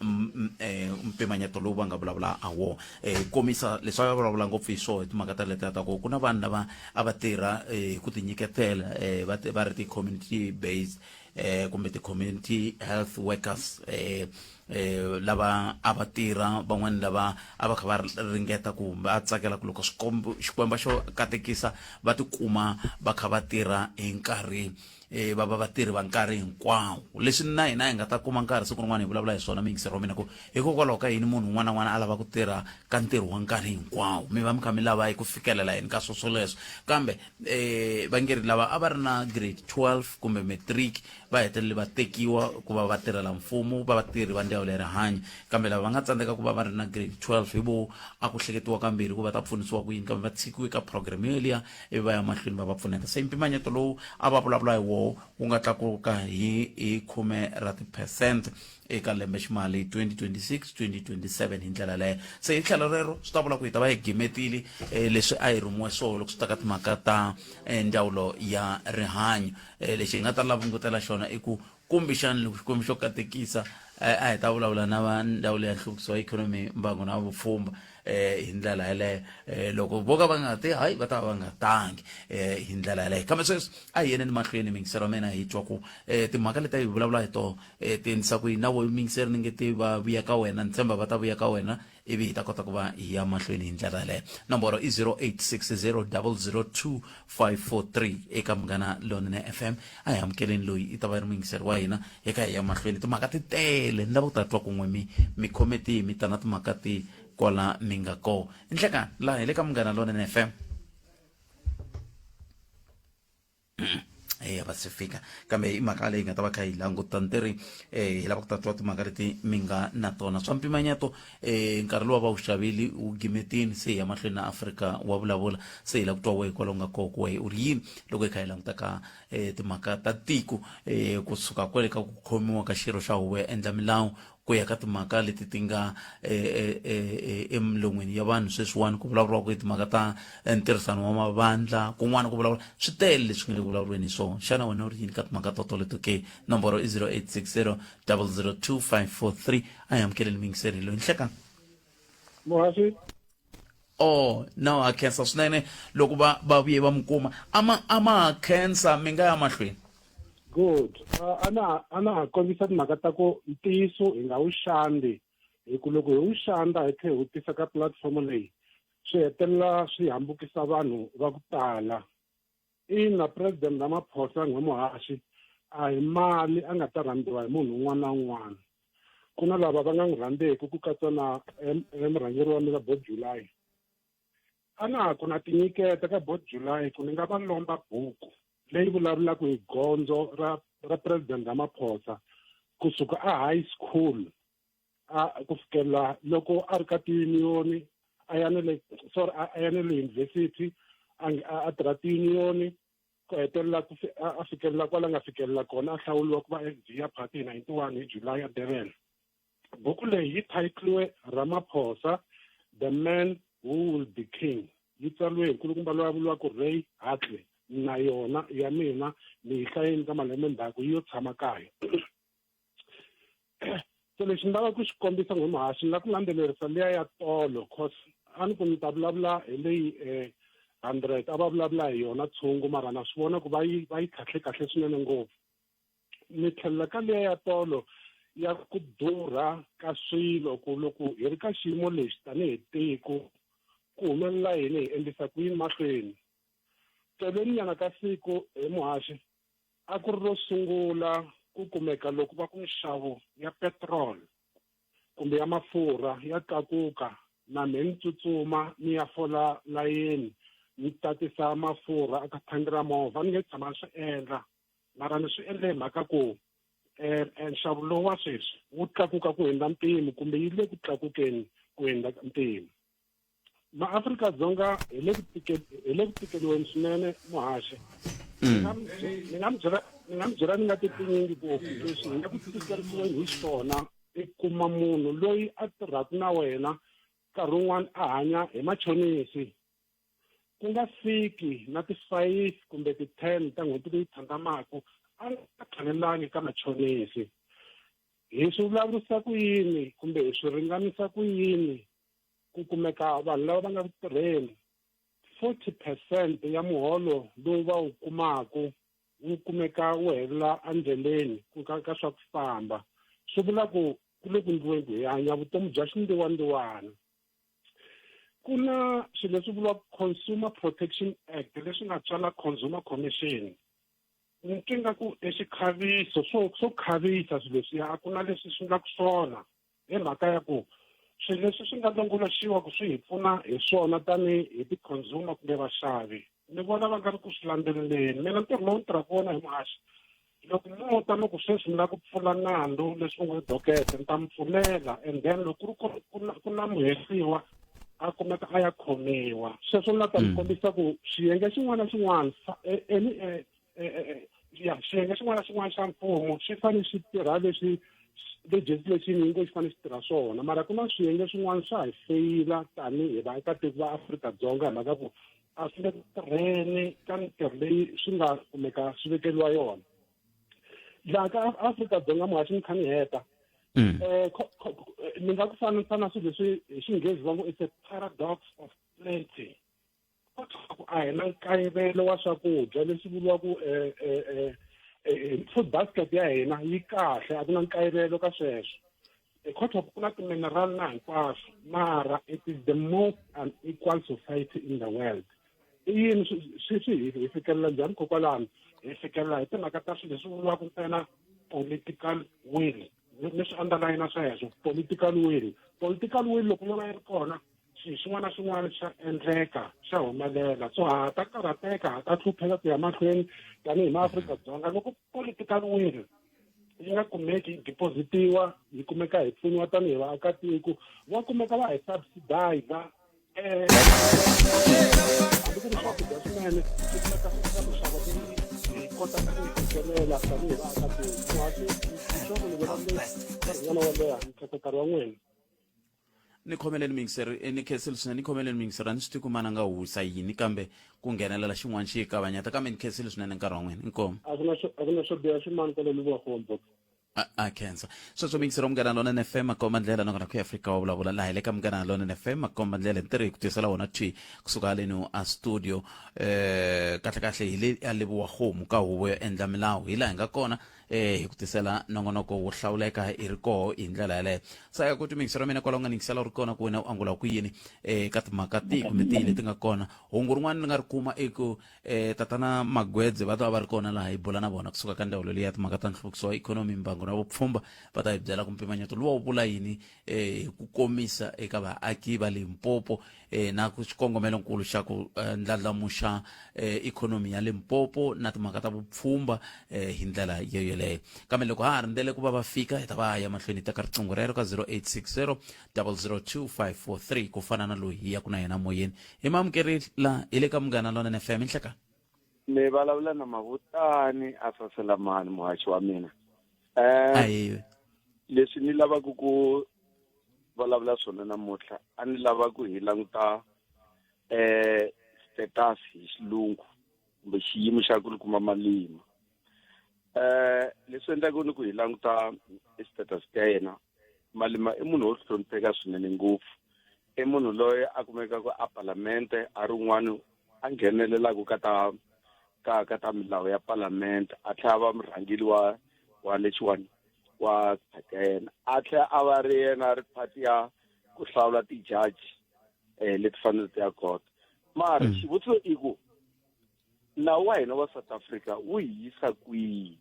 Speaker 1: eh, mpimanyeto lowu va nga vulavula ha wona. Eh, komisa leswi a va vulavula ngopfu hi swona hi timhaka ta letiya ta ku ku na vanhu lava a va tirha eh, hi ku tinyiketela eh, va va ri ti-community based eh, kumbe ti-community health workers eh, eh, lava a va tirha van'wani lava a va kha va ringeta ku va tsakela ku loko xikwembu xo katekisa va tikuma va kha va tirha hi nkarhi eh, va va vatirhi va nkarhi hinkwawo leswi na hina hi nga ta kuma nkarhi siku rin'wana hi vulavula hi swona miyingiseri wa mina ku hikokwalaho ka yini munhu un'wana na un'wana a lava ku tirha ka ntirho wa nkarhi hinkwawo mi va mi kha mi lava ku fikelela yini ka swo swoleswo kambe eh va nge ri lava a va ri na grade 12 kumbe matric va hetelele va tekiwa ku va va tirhela mfumo va vatirhi va ndzawulo ya rihanyo kambe lava va nga tsandzeka ku va va ri na grade 12 hi vo a ku hleketiwa kambirhi ku va ta pfunisiwa ku yini kambe va tshikiwe ka program yeliya ivi va ya mahlweni va va pfuneta se mpimanyeto lowu a va vulavula hi woho wu nga tlakuka hi hi khume ra tiphesente eka lembe ximali 2026 2027 hi ndlela leyo se hi tlhelo rero swi ta vula ku hi ta va hi gimetile eh, leswi a hi rhumiwe swona loko swi ta ka timhaka ta eh, ndzawulo ya rihanyo eh, lexi hi nga ta lavungutela xona i ku kumbexani loko xikwembu xo katekisa a hi ta vulavula na va ndzawulo ya nhluvukiso wa ikhonomi mbango na vupfhumba eh hi ndlela yeleyo eh loko vo ka va nga ti hayi va ta va nga tangi eh hi ndlela yeleyo kambe sweswi a hi yeneni mahlweni mingisero ya mina hi twa ku eh timhaka leti a hi vulavula hi toho eh ti endlisa ku yini na vo mingiseri ni nge ti va vuya ka wena ni tshemba va ta vuya ka wena ivi hi ta kota ku va hi ya mahlweni hi ndlela yeleyo nomboro i 0860002543 eka Munghana Lonene FM a hi amukeleni loyi i ta va ri muyingiseri wa hina hi kha hi ya mahlweni timhaka ti tele ni lava ku ta twa kun'we mi mi khome tihi mi ta na timhaka ti kwala mi nga kona nhlekani laha hi le ka Munghana Lonene FM. Ya va se fika kambe i mhaka leyi nga ta va kha yi languta ni ri hi lava ku ta twa timhaka leti mi nga na tona swa mpimanyeto nkarhi lowu va wu xavile wu gimetini se hi ya mahlweni na Afrika wa vulavula se hi lava ku twa wehe kwalaho nga kona ku wehe u ri yini loko hi kha hi languta ka timhaka ta tiko kusuka kwale ka ku khomiwa ka xirho xa huvo ya endla milawu ku ya ka timhaka leti ti nga emilon'weni ya vanhu sweswiwani ku vulavuriwaka hi timhaka ta ntirhisano wa mavandla kun'wana ku vulavula swi tele leswi nga le ku vulavuriweni hi swona xana wena u ri yini ka timhaka to toleto ke nomboro i 0860 002 543 a hi amukeleni muyingiseri loyi nhlekani
Speaker 3: muhaxi
Speaker 1: oh no ha khensa swinene loko va va vuye va mi kuma ama ama ha khensa mi nga ya mahlweni
Speaker 3: good a na a na ha kombisa timhaka ta ku ntiyiso hi nga wu xandi hi ku loko hi wu xandza hi tlhe hi wu tisa ka platform leyi swi hetelela swi hambukisa vanhu va ku tala ina president Ramaphosa n'wamuhaxi a hi mali a nga ta rhambiwa hi munhu un'wana na un'wana ku na lava va nga n'wi rhandzeki ku katsa na murhangeri wa mina Bob July a na ha ku na tinyiketa ka Bob July ku ni nga va lomba buku leyi vulavulaka hi gondzo ra ra president Ramaphosa kusuka a high school a ku fikela loko a ri ka tiyuniyoni a ya na le sorry a ya na le university a tirha tiyuniyoni ku hetelela ku a fikelela kwala nga fikelela kona a hlawuriwa ku va SG ya party hi 91 hi July ya Durban buku leyi yi titliwe Ramaphosa the man who will be king yi tsariwe hi nkulukumba loyi a vuriwaka Ray Hartley na yona ya mina ni yi hlayeni ka malembe ndzhaku yi yo tshama kaya se lexi ni lava ku xi kombisa n'we muhaxi ni lava ku landzelerisa liya ya tolo cause a ni ku ni ta vulavula hi leyi 100 a va vulavula hi yona tshungu mara na swi vona ku va yi va yi tlhatlhe kahle swinene ngopfu ni tlhelela ka liya ya tolo ya ku durha ka swilo ku loko hi ri ka xiyimo lexi tanihi tiko ku humelela yini hi endlisa ku yini mahlweni tolweni nyana ka siku hi muhaxi A ku ri ro sungula ku kumeka loko va ku minxavo ya petrol kumbe ya mafurha ya tlakuka na mehe ni tsutsuma ni ya fola layeni ni tatisa mafurha eka thangi ra movha. A ni nge tshama ni swi endla mara ni swi endle hi mhaka ku nxavo lowu wa sweswi wu tlakuka ku hundza mpimo kumbe yi le ku tlakukeni ku hundza mpimo. maAfrika-Dzonga hi le ku hi le ku tikeriweni swinene muhaxi mm. ni nga mi byela ni nga mi byela ni nga titinyingi ngopfu leswi hi nga ku tikerisiweni hi swona i kuma munhu loyi a tirhaka na wena nkarhi wun'wana a hanya hi machonisi ku nga fiki na ti-five kumbe ti-ten ta n'hweti leyi tlhandlamaka a nga tlhelelangi ka machonisi hi swi vulavurisa ku yini kumbe hi swi ringanisa ku yini ku kumeka vanhu lava va nga ku tirheni 40 percent ya muholo lowu va wu kumaku wu kumeka wu helela endleleni ku ka ka swa ku famba swi vula ku ku le ku ndliweni ku hi hanya vutomi bya xindziwandziwana ku na swilo leswi vuriwaka consumer protection act leswi nga tswala consumer commission ni twi nga ku i xikhaviso swo swo khavisa swilo leswiya a ku na leswi swi nga ku swona hi mhaka ya ku swilo leswi swi nga longoloxiwa ku swi hi pfuna hi swona tanihi hi ti-consumer kumbe vaxavi ni vona va nga ri ku swi landzeleleni mina ntirho lowu ni tirhaka wona hi muhaxi loko mo ta loko sweswi ni lava ku pfula nandzu leswi u ngo dokete ni ta mi pfulela and then loko ku ri ku na muhehliwa a kumeka a ya khomiwa sweswo ni la ta mi kombisa ku xiyenge xin'wana na xin'wana ya xiyenge xin'wana na xin'wana xa mfumo xi fanele xi tirha leswi legislation yi ngo xi fanele xi tirha swona mara ku na swiyenge swin'wana swa hi feyila tanihi vaakatiko va Afrika-Dzonga hi mhaka ku a swi le ku tirheni ka mintirho leyi swi nga kumeka swi vekeliwa yona laha ka Afrika-Dzonga muhaxi ni kha ni heta ni nga ku fanisa na swilo leswi hi xinghezi va ngo it's a paradox of plenty ku a hi na nkayivelo wa swakudya leswi vuriwaka food basket ya hina yi kahle a ku na nkayivelo ka sweswo because of ku na ti-mineral na hinkwaswo mara it is the most unequal society in the world i yini swi swi hi fikelela njhani kokwalano hi fikelela hi timhaka ta swilo leswi vuriwaka ntsena political will ni swi underline sweswo political will political will loko yo va yi ri kona. Xilo xin'wana na xin'wana xa endleka, xa humelela. So ha ha ta karhateka, ha ta hlupheka ku ya mahlweni tanihi maAfrika-Dzonga loko political will yi nga kumeki yi depositiwa, yi kumeka hi pfuniwa tanihi vaakatiko, va kumeka va hi subsidizer eh, hambi ku ri swakudya swinene swi kumeka swi eka minxavo leyi hi kotaka ku yi fikelela tanihi vaakatiko. Muhaxi, xisweswo ni vulavule nkarhinyana wo leha, ni khensa nkarhi wa n'wina.
Speaker 1: Ni khomeleni muyingiseri, eh, ni khensile swinene. Ni khomeleni muyingiseri, a ni swi tivi ku mana nga huwisa yini, kambe ku nghenelela xin'wana xi yi kavanyeta, kambe ni khensile swinene nkarhi wa n'wina. Inkomu.
Speaker 3: A ku na xo a ku na xo biha ximani kwale Lebowa-Gompo.
Speaker 1: A a khensa sweswo muyingiseri wa Munghana Lonene FM, makomba ndlela nakona ku Afrika wa vulavula laha hi le ka Munghana Lonene FM, makomba ndlela hi ntirho hi ku tisela wona thwi kusuka haleno a studio. Eh, kahle kahle hi le a Lebowa-Kgomo ka huvo yo endla milawu, hi laha hi nga kona eh hi ku tisela nongonoko wo hlawuleka i ri koho hi ndlela yaleyo. Sa ya ku timixero mina kwalaho nga ningisela u ri kona ku wena u angula ku yini eh ka timhaka tihi kumbe tihi leti nga kona. Hungu rin'wana ni nga ri kuma i ku eh tatana Magwedze va ta va va ri kona laha hi bula na vona kusuka ka ndzawulo leyi ya timhaka ta nhluvukiso wa ikhonomi, mbango na vupfhumba. Va ta hi byela ku mpimanyeto luwa wu vula yini eh hi ku komisa eka vaaki va Limpopo eh, na ku xikongomelonkulu xa ku eh, ndlandlamuxa eh, ikhonomi ya Limpopo na timhaka ta vupfhumba eh, hi ndlela yoyoleyo. Kambe loko ha ha rindzele ku va va fika, hi ta va ya mahlweni hi teka riqingho rero ka 0860 002 543 ku fana na loyi hi yaku na yena moyeni. Hi maamukeri la hi le ka Munghana Lonene FM. Inhlekani.
Speaker 6: Mi vulavula na Mavutani a Saselamani, muhaxi wa mina.
Speaker 1: Ahiwe.
Speaker 6: Leswi ni lavaka ku vulavula swona namuntlha, a ni lava ku hi languta status hi xilungu kumbe xiyimo xa ku kuma Malima. Leswi endlaka ni ku hi languta status ya yena, Malima i munhu wo hlonipheka swinene ngopfu. I munhu loyi a kumekaka a palamente, a ri un'wana a nghenelelaka ka ta ka ka ta milawu ya palamente, a tlhela a va murhangeri wa wa lexiwani wa party ya yena, a tlhela a va ri yena a ri party ya ku hlawula ti-judge leti fanele ti ya court. Mara xivutiso i ku nawu wa hina wa South Africa wu hi yisa kwihi?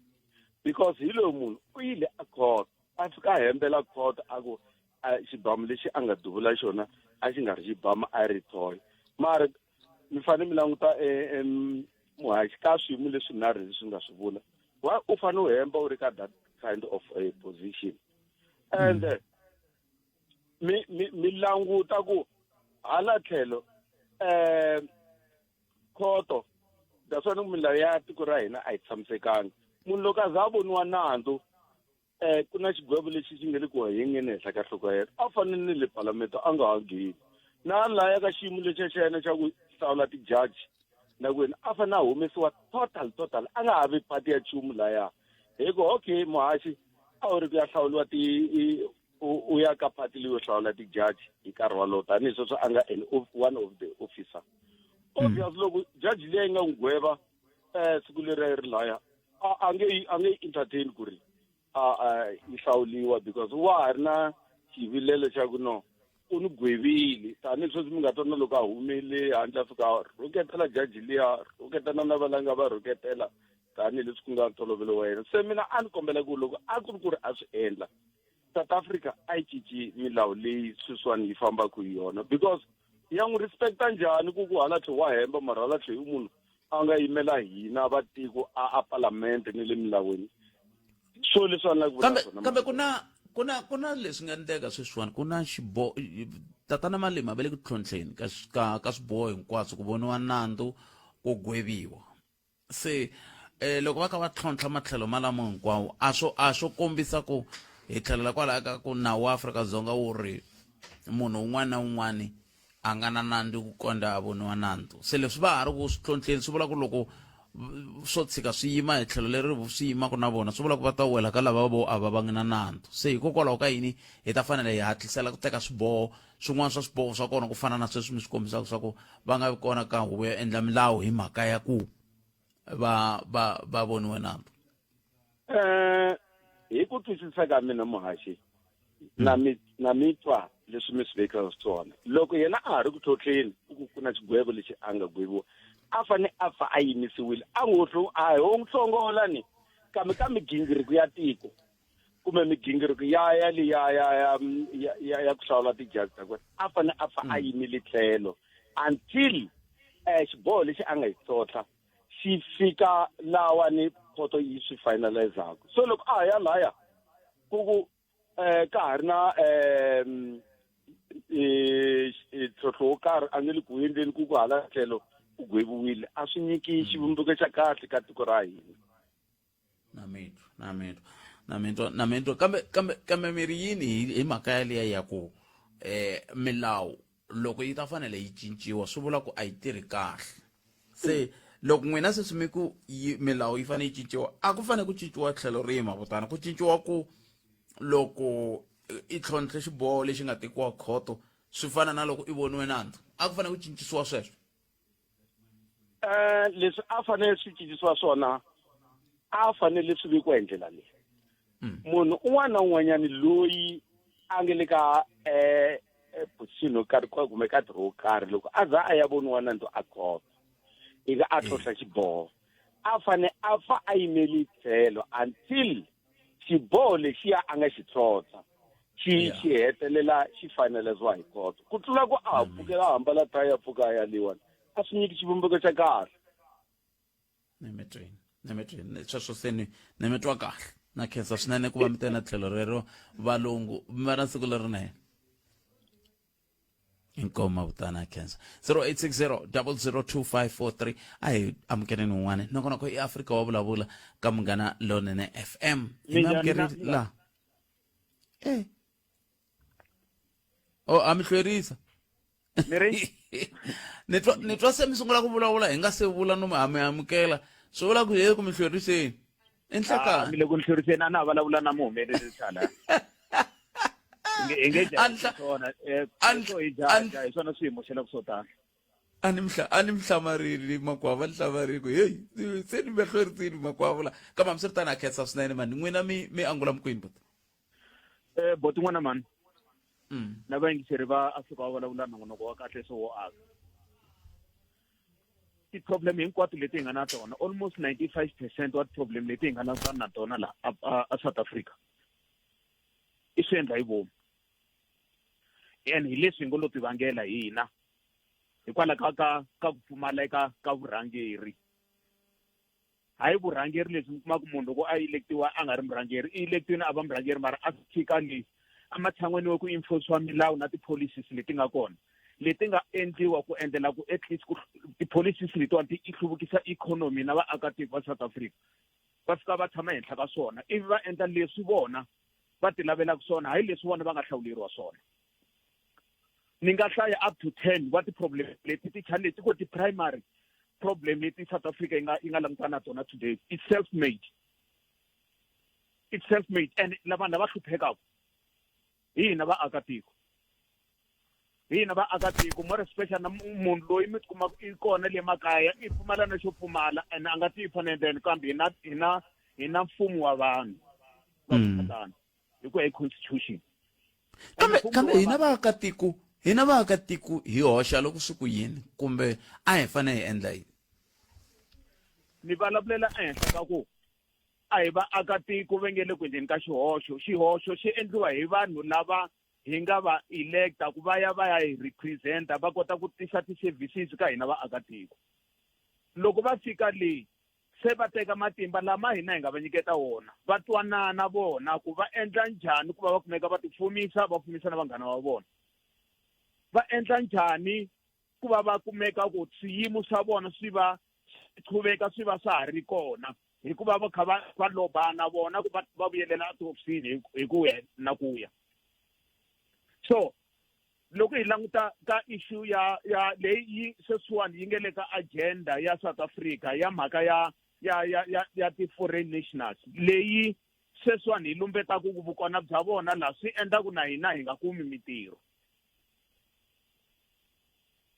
Speaker 6: Because hi loyi munhu u yile a court, a fika a hembela court a ku xibamu lexi a nga duvula xona a xi nga ri xibamu, a ri toy. Mara mi fanele mi languta muhaxi ka swiyimo leswi nharhu leswi nga swi vula, wa u fanele u hemba u ri ka that kind of a position. And mi mi mi languta ku hala tlhelo khoto, that's why milawu ya tiko ra hina a yi tshamisekanga. Munhu loko a za a voniwa nandzu, ku na xigwevo lexi xi nge le ku hengeni henhla ka nhloko ya yena, a fanele ni le palamende a nga ha ngheni. Na laya ka xiyimo lexiya xa yena xa ku hlawula ti-judge na ku yena a fanele a humesiwa total total, a nga ha vi party ya nchumu laya. Hi ku okay muhaxi a wu ri ku ya hlawuriwa ti u ya ka party leyo hlawula ti-judge hi nkarhi wolowo, tanihi sweswo a nga an one of the officer. Obvious loko judge leyi nga n'wi gweva siku leri ri laya, a nge a nge entertain ku ri a yi hlawuliwa, because wa ha ri na xivilelo xa ku no u ni gwevile. Tanihi sweswi mi nga twa na loko a humile handle a fika a rhuketela jaji liya, rhuketela na valanga va rhuketela, tanihileswi ku nga ntolovelo wa yena. Se mina a ni kombela ku loko a ku ri ku ri a swi endla, South Africa a yi cinci milawu leyi sweswiwani yi fambaka hi yona, because ya n'wi respecta njhani ku ku hala tlhelo wa hemba, mara hala tlhelo i munhu a nga yimela hina vatiko a palamende ni le milawini. So leswi a ni lava ku vula swona.
Speaker 1: Kambe ku na ku na leswi nga endleka sweswiwani, ku na xiboho, tatana Malima va le ku tlhontlheni ka ka ka swiboho hinkwaswo, ku voniwa nandzu, ku gweviwa. Se loko va kha va tlhontlha matlhelo malamo hinkwawo, a swo a swo kombisa ku hi tlhelela kwalaya ka ku nawu wa Afrika-Dzonga wu ri munhu un'wana na un'wana a nga na nandzu ku kondza a voniwa nandzu. Se leswi va ha ri ku swi tlhontlheni, swi vula ku loko swo tshika swi yima hi tlhelo leri swi yimaka na vona, swi vula ku va ta wela ka lava vo a va vangi na nandzu. Se hikokwalaho ka yini hi ta fanele hi hatlisela ku teka swiboho swin'wana swa swiboho swa kona, ku fana na sweswi mi swi kombisaka swa ku va nga vi kona ka huvo yo endla milawu hi mhaka ya ku va va va voniwe nandzu?
Speaker 6: Hi ku twisisa ka mina muhaxi, na mi na mi twa leswi mi swi vekaka swona. Loko yena a ha ri ku tlhontlheni ku ku na xigwevo lexi a nga gweviwa, a fane a pfa a yimisiwile, a ngo a ho n'wi hlongola ni kambe ka migingiriko ya tiko. kumbe migingiriko ya ya liya ya ya ya ya ku hlawula ti-judge ta kona a fanele a pfa a yimile tlhelo until um xiboho lexi a nga yi tlhontlha xi fika lawani khoto yi swi finalizaku so loko a ha ya laya ku ku um ka ha ri na um ntlhontlho wo karhi a nge le ku endleni ku ku hala tlhelo u gweviwile a swi nyiki xivumbeko xa kahle ka tiko ra hina
Speaker 1: na mitwa na mitwa na mitwa na mitwa kambe kambe kambe mi ri yini hi hi mhaka yaliya ya ku eh milawu loko yi ta fanele yi cinciwa swi vula ku a yi tirhi kahle se loko n'wina sweswi mi ku milawu yi fanele yi cinciwa a ku fanele ku cinciwa tlhelo rihi mavutana ku cinciwa ku loko i tlhontlhe xiboho lexi nga tekiwa khoto swi fana na loko i voniwe nandzu a ku fanele ku cincisiwa sweswo
Speaker 6: um leswi a fanele swi cincisiwa swona a fanele swi vekiwa hi ndlela leyi mm. munhu un'wana na un'wanyana loyi a nge le ka um position yo karhi kumbe ka ntirho wo karhi loko a za a ya voniwa nandzu a khoto ivi a tlhontlha xiboho a fane a fa a yimeli tlhelo until xiboho lexiya a nga xi tlhontlha xi xi hetelela xi finaliziwa hi khoto ku tlula ku a ha pfukela a hambala thayi a pfuka a ya liwani a swi nyiki xivumbeko xa kahle
Speaker 1: nemetweni nemetweni sweswo se ni ni mi twa kahle na khensa swinene ku va mi tena tlhelo rero valungu mi va na siku lerinene inkomu mavutana khensa 0860 002543 a hi amukeleni un'wana nongonoko i afrika wa vulavula ka munghana lonene fm hi mi amukerile la e o a mi hlwerisa
Speaker 7: mi ri
Speaker 1: ni twa ni twa se mi sungula ku vulavula hi nga se vula no mi ha mi amukela swi vula ku he ku mi hlweriseni i
Speaker 7: Ah,
Speaker 1: nhlekani
Speaker 7: mi le ku ni hlweriseni a na ha vulavula na muhumelerisi hala hi nge
Speaker 1: A ni hla-
Speaker 7: swona eh,
Speaker 1: a ni-
Speaker 7: leswo hi
Speaker 1: a ni-
Speaker 7: jaja hi swona swi hi moxelaka swo tala
Speaker 1: a ni mhla a ni mhlamarile makwava ni hlamarile ku heyi se ni mi hlwerisini makwava la kambe hambiswiritano a khensa swinene mani n'wina mi mi angula mikwini buti
Speaker 7: eh boti n'wana mani
Speaker 1: mm.
Speaker 7: na vayingiseri va Afrika va vulavula nongonoko wa kahle so wo aka ti-problem hinkwato leti hi nga na tona almost 95 percent wa ti-problem leti hi nga na tona la a South Africa i swi endla hi vomu and hi leswi hi ngo lo tivangela hina hikwalaho ka ka ka ku pfumaleka ka vurhangeri hayi vurhangeri lebyi mi kumaka munhu loko a electiwa a nga ri murhangeri i electiwini a va murhangeri mara a fika le ematshan'weni wa ku enforciwa milawu na ti-policies leti nga kona leti nga endliwa ku endlela ku at least ku ti-policies letiwani ti hluvukisa economy na vaakatiko va South Africa va fika va tshama henhla ka swona ivi va endla leswi vona va ti lavelaka swona hayi leswi vona va nga hlawuleriwa swona ni nga hlaya up to 10 wa ti-problem leti ti-challenge ku ti-primary problem leti South Africa yi nga yi nga langutana na tona today it's self made it's self made and lava lava hluphekaka hi hina vaakatiko hi hina vaakatiko more especially na munhu loyi mi tikuma i kona le makaya i pfumala na xo pfumala and a nga ti fanele then kambe hina hina hina mfumo wa vanhu va mm. hi ku ya hi constitution
Speaker 1: kambe kambe hina vaakatiko hina vaakatiko hi hoxa loko swi ku yini kumbe a hi fanele hi endla yini
Speaker 7: ni vulavulela ehenhla ka ku a hi vaakatiko va nge le ku endleni ka xihoxo xihoxo xi endliwa hi vanhu lava hi nga va electa ku va ya va ya hi representa va kota ku tisa ti-services ka hina vaakatiko loko va fika le se va teka matimba lama hina hi nga va nyiketa wona va twanana vona ku va endla njhani ku va va kumeka va tifumisa va fumisa na vanghana va vona va endla njhani ku va va kumeka ku swiyimo swa vona swi va qhuveka swi va swa ha ri kona hikuva va kha va va lobana vona ku va va vuyelela etihofisini hi ku ya na ku ya so loko hi languta ka issue ya ya leyi yi sweswiwani yi nge le ka agenda ya South Africa ya mhaka ya ya ya ya ya ti-foreign nationals leyi sweswiwani hi lumbetaka ku vukona bya vona laha swi endla ku na hina hi nga kumi mitirho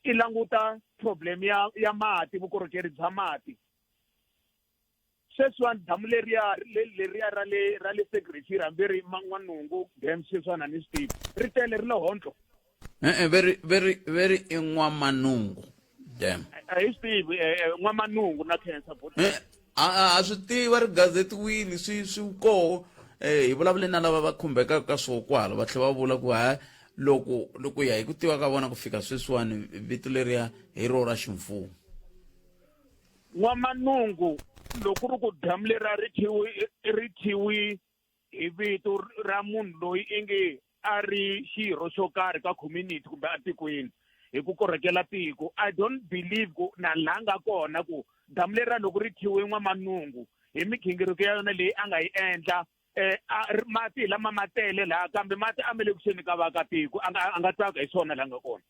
Speaker 7: i languta problem ya ya mati vukorhokeri bya mati sweswiwani damu leriya leriya ra le ra le Sekretere hambi ri Man'wanungu dam sweswiwani a ni swi tivi ri tele ri le hontlo
Speaker 1: e-e veri veri veri i N'wamanungu dam
Speaker 7: a hi swi tivi eh, eh, N'wamanungu na khensa
Speaker 1: eh, a swi tiva ri gazetiwini swi swi koho Hi vulavule na lava va khumbekaka ka swo kwala, va tlhela va vula ku ha loko loko ya hi ku tiva ka vona ku fika sweswiwani vito leriya hi ro ra ximfumo.
Speaker 7: N'wamanungu loko ri ku damu leri a ri thyiwi ri thyiwi hi vito ra munhu loyi i nge a ri xirho xo karhi ka community kumbe atikweni hi ku korhokela tiko. I don't believe ku na laha nga kona ku damu leriya loko ri thyiwe N'wamanungu hi migingiriko ya yona leyi a nga yi endla, mati hi lama ma tele laha, kambe mati a ma le kusuhini ka vaakatiko, a nga tsaka hi swona laha nga kona.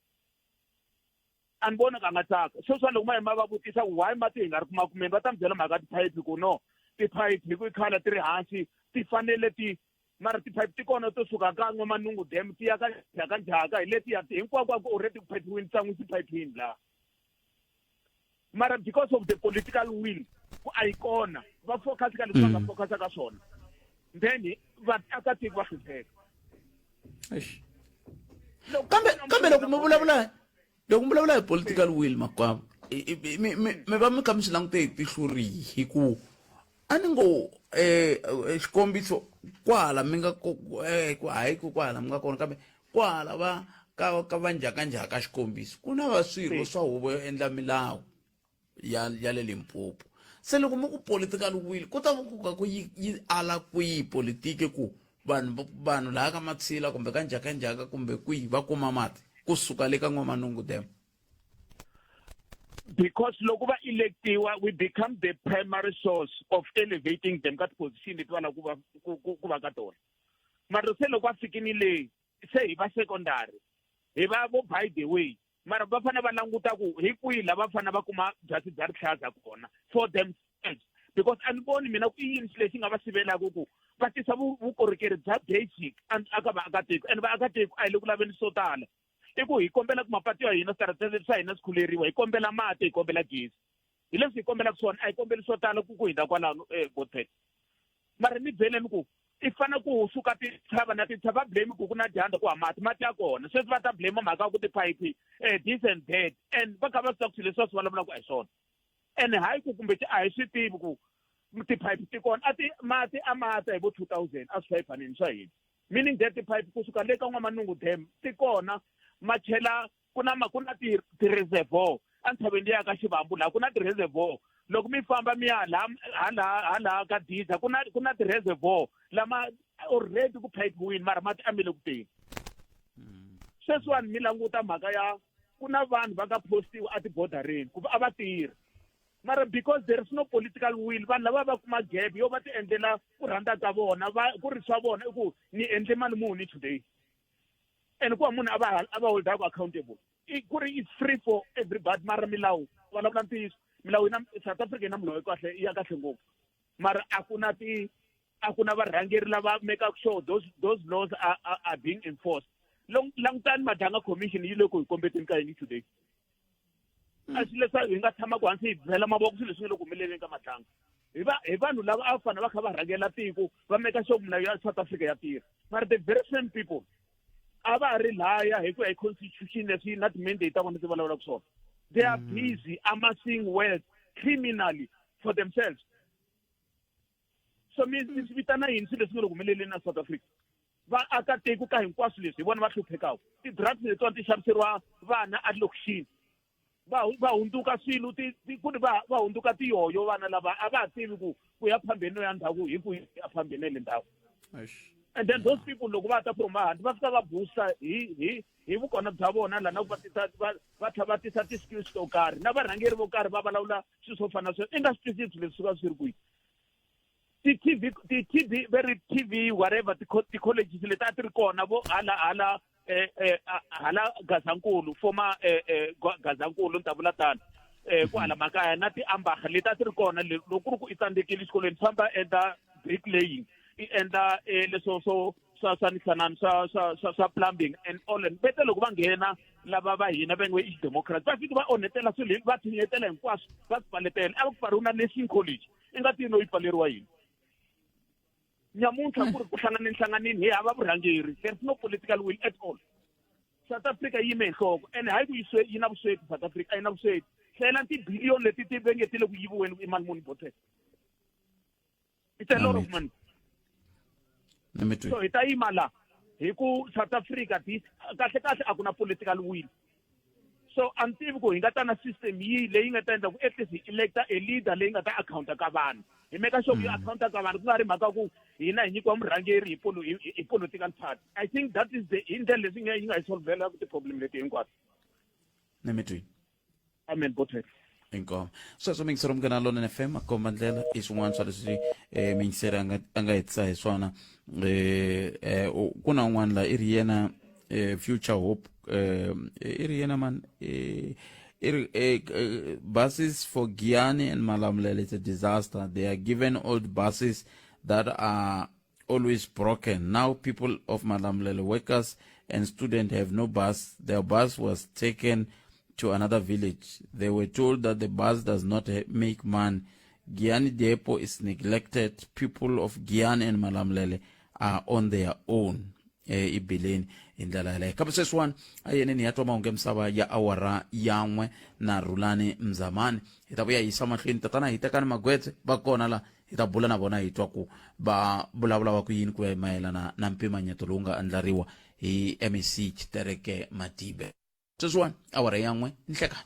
Speaker 7: A ni voni ka nga tsaka sweswiwani. Loko ma yi ma va vutisa ku why mati hi nga ri kuma kumeni, va ta mi byela mhaka tiphayiphi, ku no tiphayiphi hi ku i khale ti ri hansi, ti fanele ti mara tiphayiphi ti kona to suka ka N'wamanungu Dam ti ya ka Njhaka Njhaka, hi letiya hinkwako ku already ku phayiphiwini, tsan'wisi phayiphini laha, mara because of the political will ku a yi kona, va focus ka leswi va nga focus ka swona, then vaakatiko va hlupheka.
Speaker 1: Kambe loko mi vulavula hi political will, makwavo, mi va mi kha mi swi langute hi tihlo rihi? Hi ku a ni ngo xikombiso kwala mi nga ku hayi ku kwala mi nga kona, kambe kwala va ka va Njhakanjhaka, xikombiso, ku na va swirho swa huvo yo endla milawu ya le Limpopo. Se loko mi ku political will, ku ta va ku ka ku yi ala kwihi politiki ku vanhu laha ka Matshila kumbe ka Njhakanjhaka kumbe kwihi va kuma mati kusuka le ka N'wamanungu Dam?
Speaker 7: Because loko va electiwa, we become the primary source of elevating them ka ti-position leti va lava ku va ka tona. Mara se loko va fikini le, se hi va secondary, hi va vo by the way. Mara va fanele va languta ku hi kwihi la va fanele va kuma byasi bya rihlaza kona for themselves, because a ni voni mina ku i yini xilo lexi nga va sivelaka ku va tisa vukorhokeri bya basic aka vaakatiko. And vaakatiko a hi le ku laveni swo tala, i ku hi kombela ku mapatu ya hina, switarata swa hina swi khuleriwa, hi kombela mati, hi kombela gezi, hi leswi hi kombelaka swona. A hi kombeli swo tala ku hindza kwalano, Godfred. Mara ni byeleni ku i fana ku suka tintshava na tintshava, blame ku na dyandza, ku ha mati, mati ya kona. Sweswi va ta blame mhaka ya ku tiphayiphi, this and that, and va kha va swi tiva ku swilo leswi va swi vulavulaka a hi swona. And hayi ku kumbe a hi swi tivi ku tiphayiphi ti kona, a ti mati a mata hi vo 2000 a swi phayiphanini swa hina, meaning that tiphayiphi kusuka le ka N'wamanungu Dam ti kona, ma chela ku na ti-reservoir entshaveni leya ka Xivambu laha, ku na ti-reservoir. Loko mi famba mi ya laha hala ka Diza, ku na ti-reservoir lama already ku phayiphiwini, mara mati a mi le ku teni. Sweswiwani mi languta mhaka ya ku na vanhu va nga postiwa etibodareni ku a va tirhi, mara because there is no political will, vanhu lava va kuma gap yo va ti endlela ku rhandza ka vona, va ku ri swa vona, i ku ni endle mali muni today, and ku va munhu a va holdaka accountable, i ku ri it's free for everybody. Mara milawu, vulavula ntiyiso, milawu yi na South Africa yi na milawu kahle, ya kahle ngopfu, mara a ku na varhangeri lava make sure those laws are being enforced. Langutani Madlanga Commission yi le ku hi kombeteni ka yini today. A swi leswaku hi nga tshamaka hansi hi bela mavoko swilo leswi nga le ku humeleleni ka Madlanga hi vanhu lava a va fanele va kha va rhangela tiko, va make sure milawu ya South Africa ya tirha, mara the very same people a va ha ri laya hi ku ya hi constitution leswi na ti-mandate ta vona ti vulavulaka swona, they are busy amassing wealth criminally for themselves. So mi swi vitana yini swilo leswi nga le ku humeleleni na South Africa? Vaakatiko ka hinkwaswo leswi hi vona va hluphekaka. Ti-drugs letiwani ti xaviseriwa vana elokixini, va hundzuka swilo ku ri va hundzuka tiyoyo. Vana lava a va ha tivi ku ya phambeni no ya ndzhaku, hi ku ya phambeni na le ndzhaku. And then those people loko va ta from hansi, va fika va boosta hi vukona bya vona la, na ku va tisa va tlhela va tisa ti-skills to karhi na varhangeri vo karhi va vulavula swilo swo fana na sweswo. I nga swi twisisi leswi suka swi ri kwihi. Ti-TV, ti-TV ve ri TV, whatever, ti-colleges leti a ti ri kona vo hala hala Gazankulu, former Gazankulu, ni ta vula tano, kwala makaya na tiambaha leti a ti ri kona. Loko ku ri ku i tsandzekile exikolweni, famba endla bricklaying, i endla leswo swo swa nihlanani swa plumbing and all. And vete loko va nghena lava va hina va nge i xidemocracy, va fiki va onhetela swilo, va tshinyetela hinkwaswo, va swi pfaletela. A va ku pfariwi na nursing college, i nga tivi no yi pfaleriwa yini. Nyamuntlha ku ri ku hlanganini hlanganini, hi hava vurhangeri. There is no political will at all. South Africa yi yime hi nhloko, and hayi ku yi na vusweti. South Africa a yi na vusweti. Hlayela tibiliyoni leti ti venge ti le ku yiviweni, i mali muni? Botet, it's a lot of money. So hi ta yima la hi ku South Africa this kahle kahle a ku na political will. So a ni tivi ku hi nga ta na system yihi leyi nga ta endla ku at least hi electa a leader leyi nga ta accounta ka vanhu. Hi make sure ku yi accounta ka vanhu ku nga ri mhaka ku hina hi nyikiwa murhangeri hi hi, hi political party. I think that is the hi ndlela leswi yi nga hi solvela ti-problem leti hinkwato.
Speaker 1: Ni mi twini.
Speaker 7: Amen bothe.
Speaker 1: Inkomo. Sweswo miyingiseri Munghana Lonene FM a komba ndlela i swin'wana swa leswi eh, miyingiseri a nga a nga hetisa hi swona eh, eh, ku na un'wana la i ri yena eh, future hope eh, i ri yena man eh, i ri eh, eh, buses for Giyani and Malamulele it's a disaster. They are given old buses that are always broken. Now people of Malamulele, workers and students have no bus. Their bus was taken to another village. They were told that the bus does not make money. Giyani Depot is neglected. People of Giyani and Malamulele are on their own. Eh, ibileni hi ndlela yaleyo kambe sweswiwani a yeneni ya twa mahungu ya misava ya awara yan'we na rhulani mzamani hi ta vuya yisa mahlweni tatana hi tekani magwetse va kona la hi ta bula na vona hi twa ku va vulavula va ku yini ku ya mayelana na mpimanyeto lowu nga andlariwa hi mec Tshitereke Madibe sweswiwani awara yan'we nhlekani.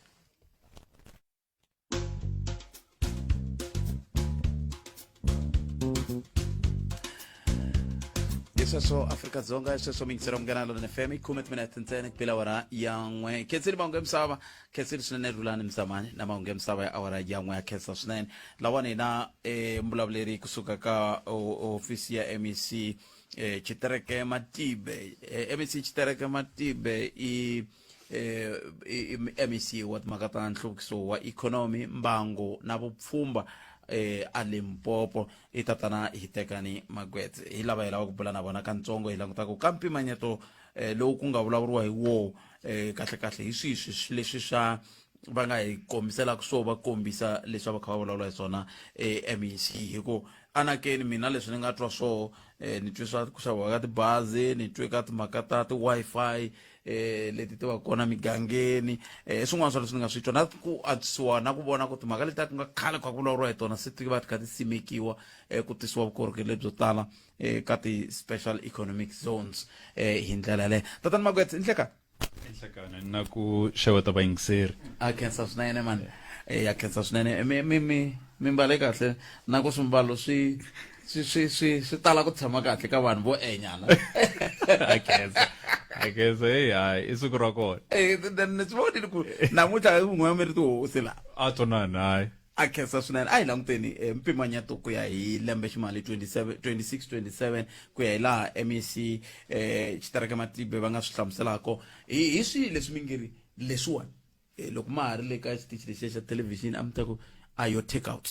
Speaker 1: Hi sweswo Afrika-Dzonga, hi sweswo miyingiselo Munghana Lonene FM i khume timinete ntsena ku bela awara ya n'we. Khensile mahungu ya misava, khensile swinene Rhulani Mzamani na mahungu ya misava ya awara ya n'we ya khensa swinene. Lawani hi na eh, mbulavuleri kusuka ka hofisi ya MEC eh, Tshitereke Matibe. Eh, MEC Tshitereke Matibe i eh, i MEC wa timhaka ta nhluvukiso wa ikhonomi, mbangu na vupfhumba eh, a Limpopo i tatana Hitekani Magwetse. Hi lava hi lava ku bula na vona kantsongo hi languta ku ka mpimanyeto eh, lowu ku nga vulavuriwa hi woho eh, kahle kahle hi swihi swi leswi swa va nga hi kombiselaka swo va kombisa leswi a va kha va vulavula hi swona eh, MEC hi ku anakeni mina leswi ni nga twa swoho eh, ni twe swa ku xaviwa ka tibazi ni twe ka timhaka ta ti-wi-fi eh, leti ti va kona migangeni eh, swin'wana swa leswi ni nga swi twa na ku antswisiwa na ku vona ku timhaka leti a ku nga khale kha ku vulavuriwa hi tona se ti va ti kha ti simekiwa eh, ku tisiwa vukorhokeri lebyo tala eh, ka ti-special economic zones eh, hi ndlela yaleyo. Tatana Magwetse, nhleka.
Speaker 8: Nhlekani na ku xeweta vayingiseri.
Speaker 1: A khensa swinene mani. Eh, ya khensa swinene. Mi mi mi mi mbale kahle na ku swimbalo swi swi swi swi swi tala ku tshama kahle ka vanhu vo enyana.
Speaker 8: A khensa. A khensa hey hayi i siku ra kona.
Speaker 1: Eh, then ni swi vonile ku namuntlha wun'we mi ri tihosi la.
Speaker 8: A twanani hayi.
Speaker 1: A khensa swinene. A hi languteni eh, mpimanyeto ku ya hi lembe ximali 27 26 27 ku ya hi laha MEC eh, Tshitereke Matibe va nga swi hlamuselaka hi hi swihi leswi mi nge ri leswiwani eh, loko ma ha ri le ka xitichi lexiya xa thelevhixini a mi ta ku a yo take out.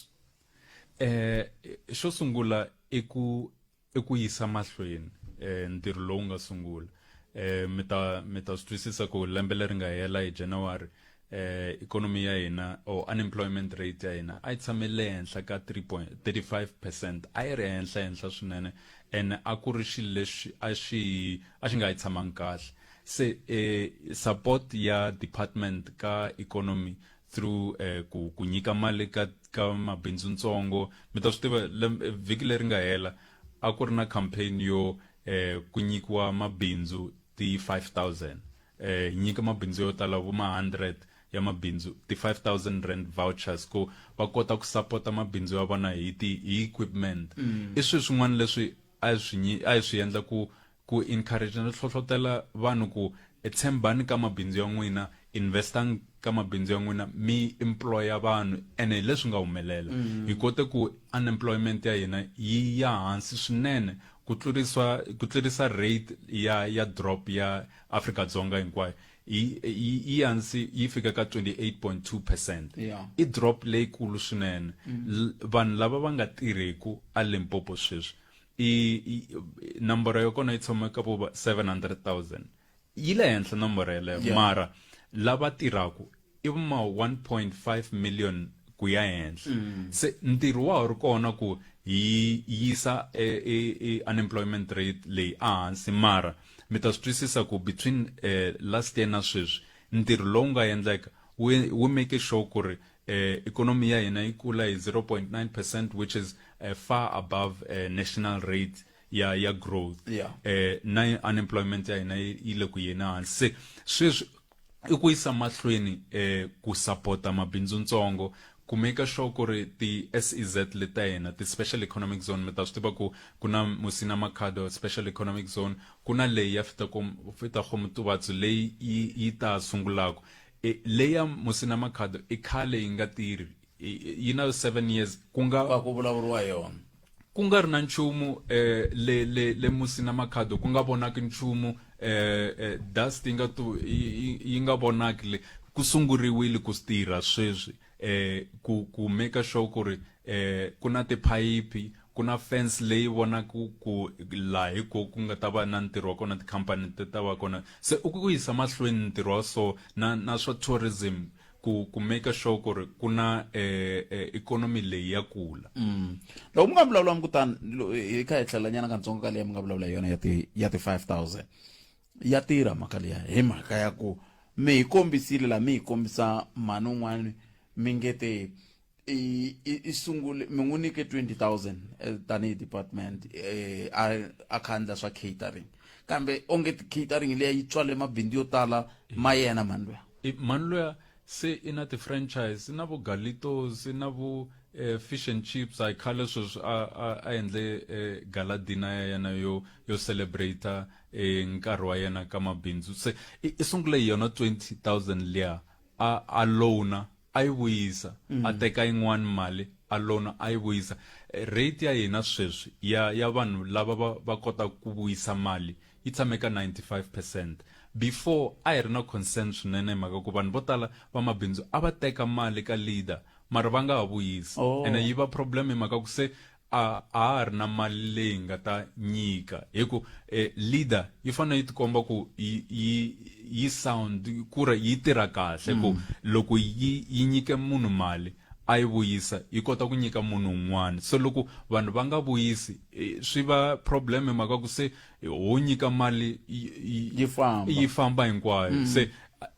Speaker 8: Eh xo sungula i ku i ku yisa mahlweni eh ntirho lowu nga sungula. Eh mi ta mi ta swi twisisa ku lembe leri nga hela hi January eh economy ya hina or unemployment rate ya hina a yi tshame le henhla ka 3.35% a yi ri henhla henhla swinene and a ku ri xilo lexi a xi a xi nga yi tshamangi kahle se eh support ya department ka economy through eh, ku ku nyika mali ka ka mabindzu ntsongo mi ta swi tiva vhiki leri nga hela a ku ri na campaign yo eh, ku nyikiwa mabindzu ti 5000 eh, nyika mabindzu yo tala vo ma 100 ya mabindzu ti 5000 rand vouchers ku va kota ku sapota mabindzu ya vona hi ti hi equipment i swilo swin'wana leswi a swi a hi swi endla ku ku encourage na hlohlotela vanhu ku tshembani ka mabindzu ya n'wina investang ka mabindzu ya n'wina mi employa vanhu ene hi leswi nga humelela mm. hi kote ku unemployment ya hina yi ya hansi swinene ku tlurisa ku tlurisa rate ya ya drop ya Afrika Dzonga hinkwayo yi yi hansi yi fika ka 28.2 percent
Speaker 1: yeah.
Speaker 8: i drop leyikulu swinene mm. vanhu lava va nga tirheku a Limpopo sweswi i, i nomboro ya kona yi tshama ka vo 700,000 yi le henhla nomboro yeleyo yeah. mara lava tirhaku i ma 1.5 million ku ya henhla mm. se ntirho wa ha ri kona ku hi yisa e, e, e unemployment rate leyi ehansi mara mi ta swi twisisa ku between eh, last year na sweswi ntirho lowu nga endleka wu make sure ku ri eh, economy ya hina yi kula hi 0.9 percent which is eh, far above eh, national rate. ya ya growth
Speaker 1: Yeah.
Speaker 8: eh na unemployment ya hina yi le ku yeni hansi se sweswi i ku yisa mahlweni eh ku sapota mabindzu ntsongo ku make sure ku ri ti-SEZ leti ta hina ti-special economic zone mi ta swi tiva ku ku na Musina Makhado special economic zone ku na leyi ya Fetakgomo-Tubatse leyi yi yi ta sungulaka e, leyi ya Musina Makhado i khale yi nga tirhi yi na 7 years ku nga
Speaker 1: va ku vulavuriwa yona
Speaker 8: ku nga ri na nchumu eh, le le le Musina Makhado ku nga vonaki nchumu eh, eh, dust yi nga tu yi nga vonaki le ku sunguriwile ku tirha sweswi eh ku ku make sure ku ri eh ku na tiphayiphi ku na fence leyi vonaka ku laha hi ko ku nga ta va na ntirho wa kona tikhampani ti ta va kona se u ku yisa mahlweni ntirho wa so na na swa tourism ku ku make sure ku ri ku na eh, eh, economy leyi ya kula
Speaker 1: mm. loko mi nga vulavula mi kutani hi kha hi tlhela nyana katsongo ka leyi mi nga vulavula hi yona ya ti ya ti 5000 ya tirha mhaka liya hi mhaka ya ku mi hi kombisile la mi hi kombisa mhani un'wana mi nge te i i sungule mi n'wi nyike 20000 eh, tanihi department eh, a a kha endla swa catering kambe onge catering liya yi tswale mabindzu yo tala ma yena mhani luya
Speaker 8: mhani luya se i na ti-franchise i na vo galitos i na vo eh, fish and chips a hi khale sweswi a a a endle eh, gala dinner ya yena yo yo celebrate eh, nkarhi wa yena ka mabindzu se i sungule hi yona 20000 liya a a loana a yi vuyisa mm. a teka yin'wana mali a loana a yi vuyisa eh, rate ya hina sweswi ya ya vanhu lava va va kotaka ku vuyisa mali yi tshame ka 95 percent before a hi ri na concern swinene hi mhaka ku vanhu vo tala va mabindzu a va teka mali ka leader mara va nga ha vuyisi oh. ene yi va problem hi mhaka ku se a a ha ri na mali leyi nga ta nyika hi ku eh, leader yi fanele yi tikomba ku yi yi yi sound ku ri yi tirha kahle ku mm. loko yi yi nyike munhu mali a yi vuyisa yi kota ku nyika munhu un'wana se loko vanhu va nga vuyisi eh, swi va problem hi mhaka ku se ho nyika mali
Speaker 1: yi famba
Speaker 8: yi famba hinkwayo mm. se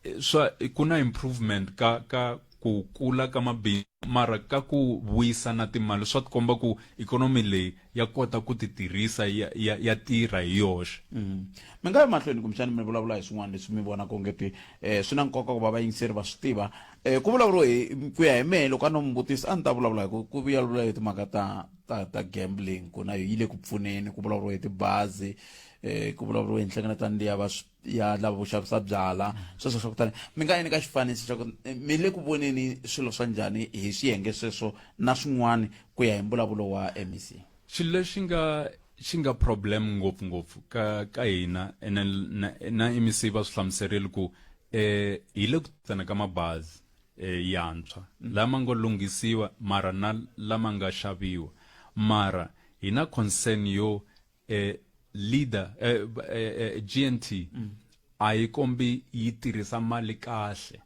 Speaker 8: eh, swa ku na improvement ka ka ku kula ka mabindzu mara ka ku vuyisa na timali swa tikomba ku ikhonomi leyi ya kota ku ti tirhisa ya, ya, ya tirha hi yoxe
Speaker 1: mm. mi nga ya mahlweni kumbexani mi vulavula hi swin'wana leswi mi vonaka ongeti um swi na nkoka ku va vayingiseri va swi tiva um ku vulavuriwa hi ku ya hi mehe loko a no mi vutisa a ni ta vulavula hi ku ku vulavula hi timhaka ta ta ta gambling ku na yo yi le ku pfuneni ku vulavuriwa hi tibazi um ku vulavuriwa hi nhlengeletano liya va ya lava ku xavisa byala sweswo swa ku tani mi nga yini ka xifaniso xa ku mi le ku voneni swilo swa njhani hi swiyenge sweswo na swin'wana ku ya hi mbulavulo wa MEC
Speaker 8: xilo lexi nga xi nga problem ngopfu-ngopfu ka ka hina ene na, na MEC va swi hlamuserile ku eh hi le ku tsana ka mabazi eh yantshwa lama ngo lunghisiwa mara na lama nga xaviwa mara hi na concern yo eh, leader eh, eh, eh, GNT mm. a yi kombi yi tirhisa mali kahle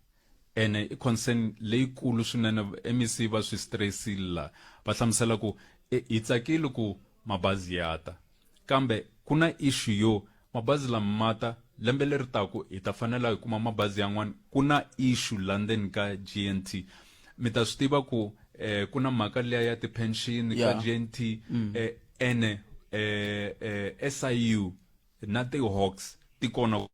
Speaker 8: ene i concern leyikulu swinene MEC va swi stressile la va hlamusela ku e, hi tsakile ku mabazi ya ta kambe ku na issue yo mabazi lama ma ta lembe leri taku hi ta fanela hi kuma mabazi yan'wana ku na issue la ndzeni ka GNT mi ta swi tiva ku eh, ku na mhaka liya ya ti-pension yeah. ka GNT mm. eh, ene eh, eh, SIU na ti-hawks ti kona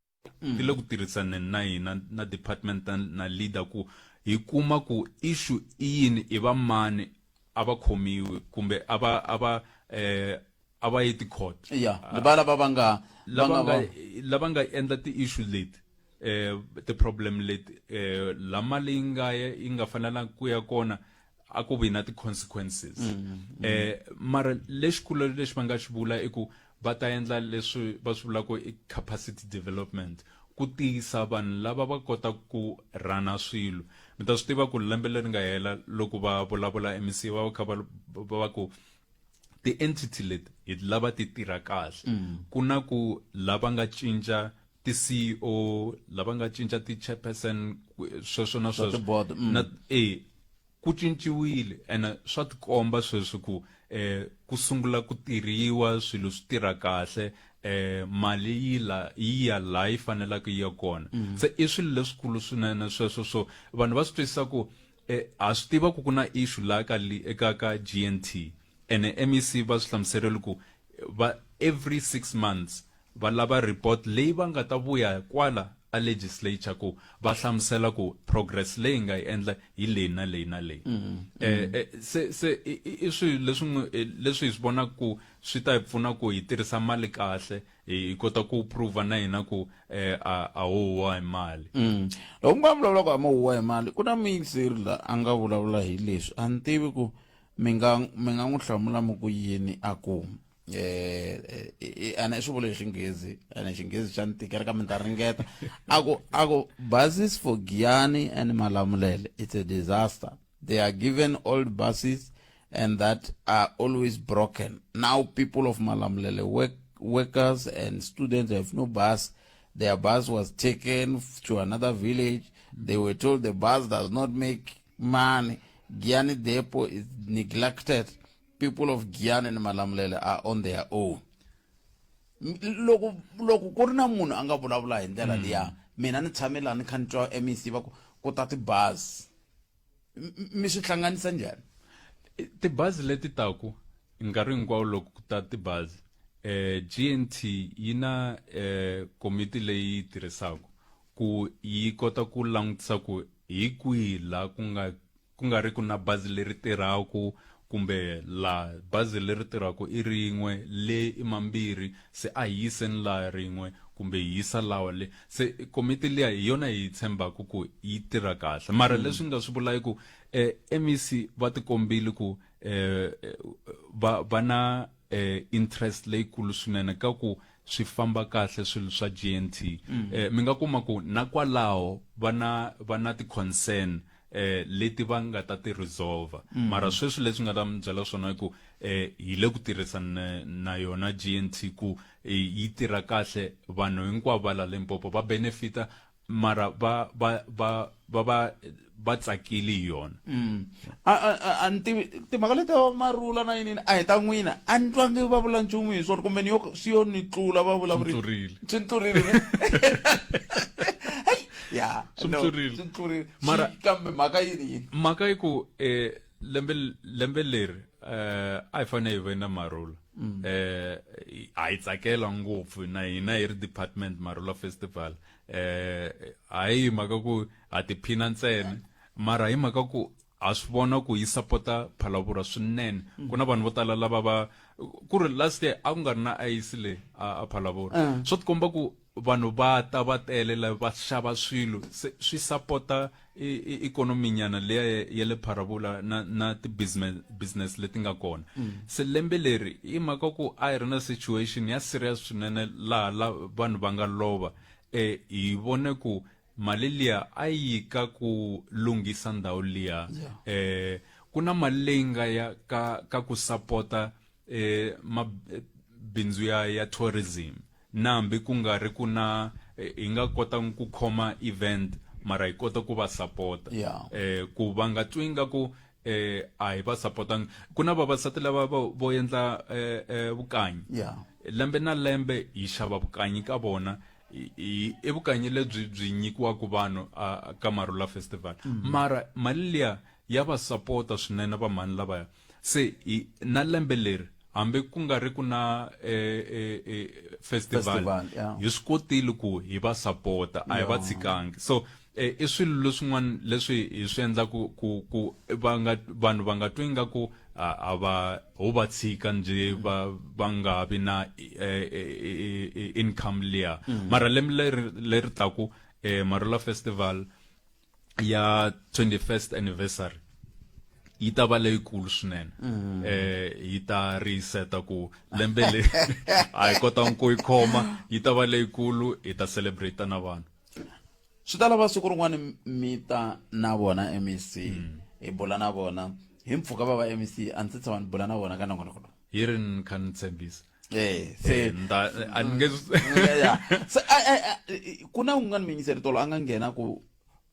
Speaker 8: mm. ti le ku tirhisaneni na hina na department na, na leader ku hi kuma ku issue i yini i va mani a va khomiwi kumbe a va a va eh, a va yi ti-court
Speaker 1: ya va lava va nga
Speaker 8: lava nga lava nga endla ti-issue leti eh ti-problem leti eh la mali yi nga yi nga fanelanga ku ya kona a ku vi na ti-consequences mm, mm. eh mara lexikulu lexi va nga xi vula i ku va ta endla leswi va swi vulaka i capacity development ku tiyisa vanhu lava va kotaka ku rhana swilo mi ta swi tiva ku lembe leri nga hela loko va vulavula MEC va va kha va va ku ti-entity leti hi lava ti tirha kahle mm. ku na ku lava nga cinca ti-CEO lava nga cinca ti-chairperson sweswo na sweswo mm. na e ku cinciwile ene swa tikomba sweswi ku eh ku sungula ku tirhiwa swilo swi tirha kahle eh mali yi la yi ya la yi fanelaka yi ya kona mm. se i swilo leswikulu swinene sweswo so vanhu va swi twisisa ku eh ha swi tiva ku ku na issue la ka eka ka GNT ene MEC va swi hlamuserile ku Va every 6 months va lava report leyi va nga ta vuya kwala a legislature ku va hlamusela ku progress leyi nga yi endla hi leyi na leyi na leyi. Se se i swilo leswi leswi hi swi vonaka ku swi ta hi pfuna ku hi tirhisa mali kahle, hi kota ku prova na hina ku a a ho huwa hi mali.
Speaker 9: Loko mi nga vulavula ku a mo huwa hi mali, ku na muyingiseri la a nga vulavula hi leswi, a ni tivi ku mi nga mi nga n'wi hlamula mi ku yini, a ku ana i swi vule hi Xinghezi, ene Xinghezi xa ni tikela kambe ni ta ringeta. A ku a ku buses for Giyani and Malamulele, it's a disaster. They are given old buses and that are always broken. Now people of Malamulele, workers and students have no bus. Their bus was taken to another village. They were told the bus does not make money. Giyani Depot is neglected. People of Giyani and Malamulele are on their own. Loko loko ku ri na munhu a nga vulavula hi ndlela liya, mina ni tshame laha ni kha ni twa MEC va ku ku ta tibazi, mi swi hlanganisa njhani?
Speaker 8: Tibazi leti taku nkarhi hinkwawo loko ku ta tibazi, GNT yi na komiti leyi yi tirhisaka ku yi kota ku langutisa ku hi kwihi laha ku nga ku nga ri ku na bazi leri tirhaka, kumbe la bazi leri tirhaka i rin'we, le i mambirhi, se a hi yiseni laha rin'we kumbe hi yisa lawa le. Se komiti liya hi yona hi yi tshembaka ku yi tirha kahle. Mara leswi nga swi vula i ku MEC va tikombile ku va va na interest leyikulu swinene ka ku swi famba kahle swilo swa GNT. Mi nga kuma ku na kwalaho va na va na ti-concern leti va nga ta ti resolve. Mara sweswi leswi nga ta mi byela swona i ku hi le ku tirhisana na yona GNT ku yi tirha kahle, vanhu hinkwavo va la Limpopo va benefita, mara va va va va va va tsakile hi yona.
Speaker 9: A a a ni tivi timhaka leti va marula na yini, a hi ta n'wina, a ni twangi va vula nchumu hi swona, kumbe ni yo swi yo ni tlula va vulavuri.
Speaker 8: Swi
Speaker 9: swi ni tlurile. Ya,
Speaker 8: swi ni tlurile.
Speaker 9: Swi ni tlurile.
Speaker 8: Mara
Speaker 9: kambe mhaka yini yini?
Speaker 8: Mhaka i ku lembe lembe leri a hi fanele hi ve na marula. A hi tsakela ngopfu na hina hi ri department Marula Festival. Hayi mhaka ku ha tiphina ntsena, mara hi mhaka ku ha swi vona ku yi sapota Phalaborwa swinene. Ku na vanhu vo tala lava va ku ri last year a ku nga ri na ayisi le a Phalaborwa. Swo tikomba ku vanhu va ta va tele la va xava swilo, se swi sapota ikhonomi nyana leya ya le Phalaborwa na na ti business business leti nga kona. Se lembe leri hi mhaka ku a hi ri na situation ya serious swinene laha la vanhu va nga lova, hi vone ku mali liya a yi ka ku lunghisa ndhawu liya. Ku na mali leyi nga ya ka ka ku sapota mabindzu ya ya tourism, na hambi ku nga ri ku na hi nga kota ku khoma event, mara hi kota ku va sapota ku va nga twi nga ku a hi va sapotanga. Ku na vavasati lava vo endla vukanyi. Lembe na lembe hi xava vukanyi ka vona, i vukanyi lebyi byi nyikiwaka vanhu ka Marula Festival. Mara mali liya ya va sapota swinene vamhani lavaya. Se na lembe leri hambi ku nga ri ku na festival,
Speaker 9: Festival, yeah.
Speaker 8: hi swi kotile ku hi va sapota, a hi va tshikangi. So i swilo leswin'wana leswi hi swi endlaku ku ku va nga vanhu va nga twi nga ku a va ho va tshika njhe, va va nga vi na income liya. Mara lembe leri leri taku Marula Festival ya 21st anniversary yi ta va leyikulu swinene. Yi ta reset ku lembe leri a hi kota ku yi khoma, yi ta va leyikulu, hi ta celebrate na vanhu.
Speaker 9: Swi ta lava siku rin'wana mi ta na vona MEC, hi bula na vona hi mpfhuka va va MEC. A ndzi tshama ni bula na vona ka nongonoko lowu.
Speaker 8: Hi ri ni kha ni tshembisa.
Speaker 9: Se
Speaker 8: nda a ni nge
Speaker 9: ya se ku na un'wana muyingiseri tolo a nga nghena ku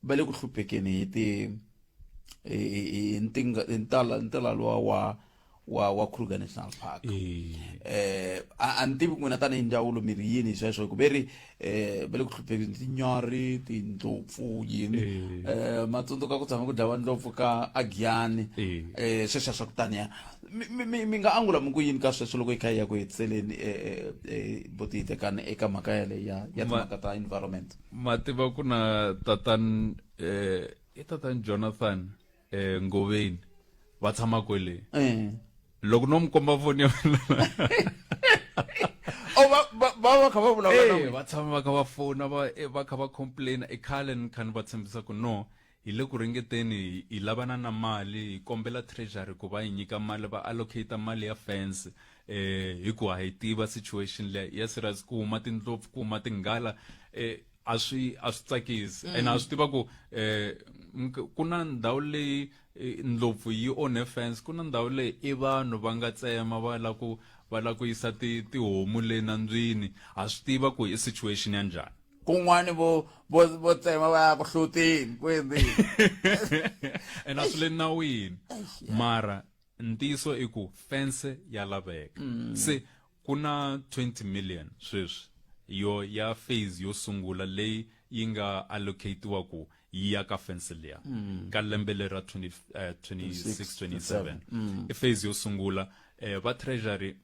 Speaker 9: va le ku hluphekeni hi ti hi ntala ntala luwa wa wa wa Kruger National Park eh a ni tivi n'wina tanihi ndzawulo mi ri yini hi sweswo hikuva ri eh va le ku hluphekeni tinyarhi tindlopfu yini eh ma tsundzuka ku tshama ku dlawa ndlopfu ka agiyani eh sweswo swa ku taniya mi mi nga angula mi ku yini ka sweswo loko yi kha yi ya ku hetiseleni eh eh boti hitekani eka mhaka yaleyo ya ya timhaka ta environment
Speaker 8: ma tiva ku na tatan eh i tatan Jonathan eh Ngoveni va tshama kwele
Speaker 9: eh
Speaker 8: loko no mi komba foni ya mina
Speaker 9: oh va va va kha va vulavula
Speaker 8: na eh, va tshama va kha va fona va eh, va kha va complain i khale ni kha ni va tshembisa ku no hi le ku ringeteni hi lavana na mali hi kombela treasury ku va hi nyika mali va allocate mali ya fence eh hi ku ha yi tiva situation leyi ya serious ku huma tindlopfu ku huma tinghala eh a swi a swi tsakisi mm. ene a swi tiva ku eh ku na ndhawu leyi eh, ndlopfu yi onhe fence ku na ndhawu leyi i vanhu va nga tsema va la ku va la ku yisa tihomu le nandzwini ha swi tiva ku i situation ya njhani
Speaker 9: kun'wani vo vo vo tsema va ya ku hlutini kwendzi
Speaker 8: ene a swi le nawini mara ntiyiso i ku fence ya laveka mm. se ku na 20 million sweswi yo ya phase yo sungula leyi yi nga allocatiwa ku yi ya ka fence liya mm. ka lembe leri ra 26 27 mm. i phase yo sungula eh, va treasury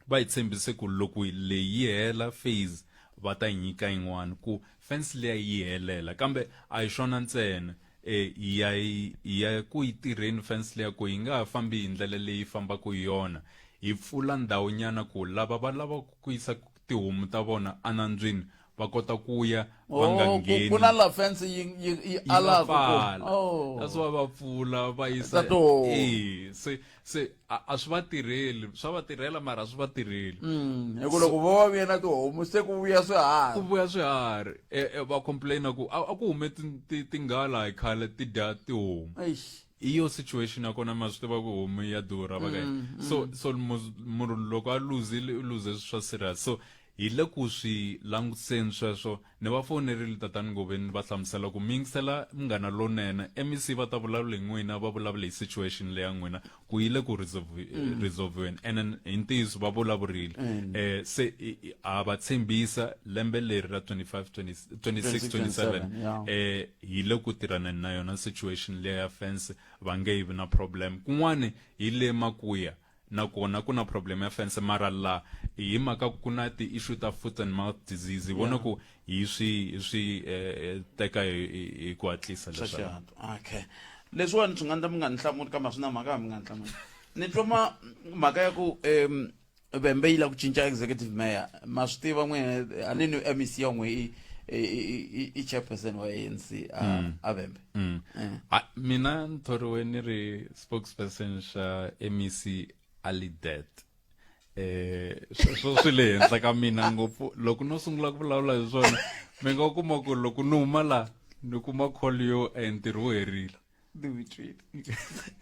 Speaker 8: va hi tshembise ku loko leyi yi hela phase va ta yi nyika yin'wana ku fence liya yi helela kambe a hi swona ntsena e ya ya ku yi tirheni fence liya ku yi nga ha fambi hi ndlela leyi fambaka hi yona hi pfula ndhawu nyana ku lava va lavaka ku yisa tihomu ta vona enandzwini va kota ku ya va nga
Speaker 9: oh,
Speaker 8: ngheni
Speaker 9: ku na la fence yi yi yi alaka
Speaker 8: ku oh. that's why va pfula va yisa eh se se a swi va tirheli swa va tirhela mara a swi va tirheli
Speaker 9: mm, hi ku loko vo va vuya na tihomu se ku vuya swiharhi
Speaker 8: ku vuya swiharhi e, e, va complaina ku a ku hume tinghala hi khale ti dya tihomu i yo situation ya kona ma swi tiva ku homu ya durha va ka mm, so mm. so munhu loko a luzile u luze swa serious so Hi le ku swi langutiseni sweswo. Ni va fonerile Tatani Ngoveni ni va hlamusela ku mi yingisela Munghana Lonene, MEC va ta vulavula hi n'wina, va vulavula hi situation leya n'wina ku yi le ku resolviweni. Ene hi ntiyiso va vulavurile. Se ha va tshembisa lembe leri ra 25, 26, 27 hi le ku tirhaneni na yona situation leya ya fence, va nge yi vi na problem. Kun'wani hi le makuya nakona ku na problem ya fence mara la hi mhaka ku na ti-issue ta foot and mouth disease hi vona ku hi swi hi swi eh, eh, teka hi ku hatlisa
Speaker 9: leswaku okay leswiwani swi nga ndla mi nga ni hlamuli kambe a swi na mhaka mi nga ni hlamuli ni twa ma mhaka ya ku um vembe yi lava ku cinca executive mayor ma swi tiva n'wina a ni ni mec ya n'we i i chairperson wa ANC a mm. a vembe
Speaker 8: mm. eh. mina ni thoriwe ni ri spokesperson xa MEC Alidet eh sweswo swi le henhla ka mina ngopfu loko no sungula ku vulavula hi swona mi nga kuma ku loko ni huma la ni kuma call yo e ntirho wu herile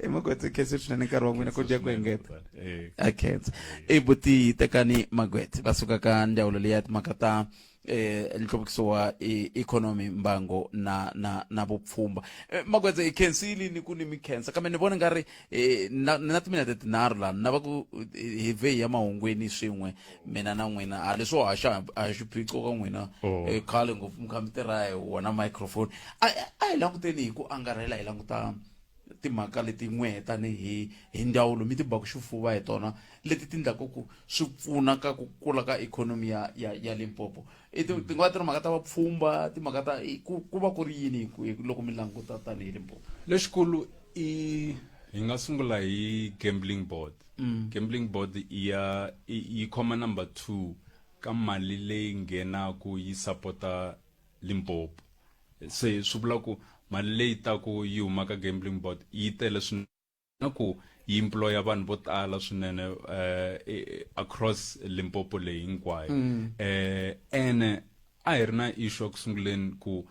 Speaker 9: i magwetse khensa swinene nkarhi wa n'wina ku dya ku engeta a khensa i buti tekani magwetse va suka ka ndzawulo leyi ya timhaka ta eh nhluvukiso wa economy mbango na na na vupfhumba eh, magwetse hi khensile ni ku ni mi khensa kambe ni vona nga ri eh, na na timinete tinharhu laha na va ku eh, hi vhe hi ya mahungwini swin'we mina na n'wina a leswo haxa a hi xiphiqo ka n'wina
Speaker 8: Oh.
Speaker 9: eh, khale ngopfu mi kha mi tirha hi wona microphone a a hi languteni hi ku angarhela hi languta timhaka leti n'we tanihi hi ndzawulo mi ti baku xifuva hi tona leti ti ndlaku ku swi pfuna ka ku kula ka ikhonomi ya ya ya Limpopo i ti ti nga va ti ri mhaka ta vapfhumba timhaka ta ku ku va ku ri yini ku loko mi languta tanihi Limpopo
Speaker 8: lexikulu i hi nga sungula hi gambling board mm. gambling board ya yi khoma number 2 ka mali leyi nghenaku yi sapota Limpopo se swi vula ku mali leyi taku yi huma ka gambling board yi tele swinene na ku yi employa vanhu vo tala swinene eh, across Limpopo leyi hinkwayo mm. eh ene a hi ri na issue eku sunguleni ku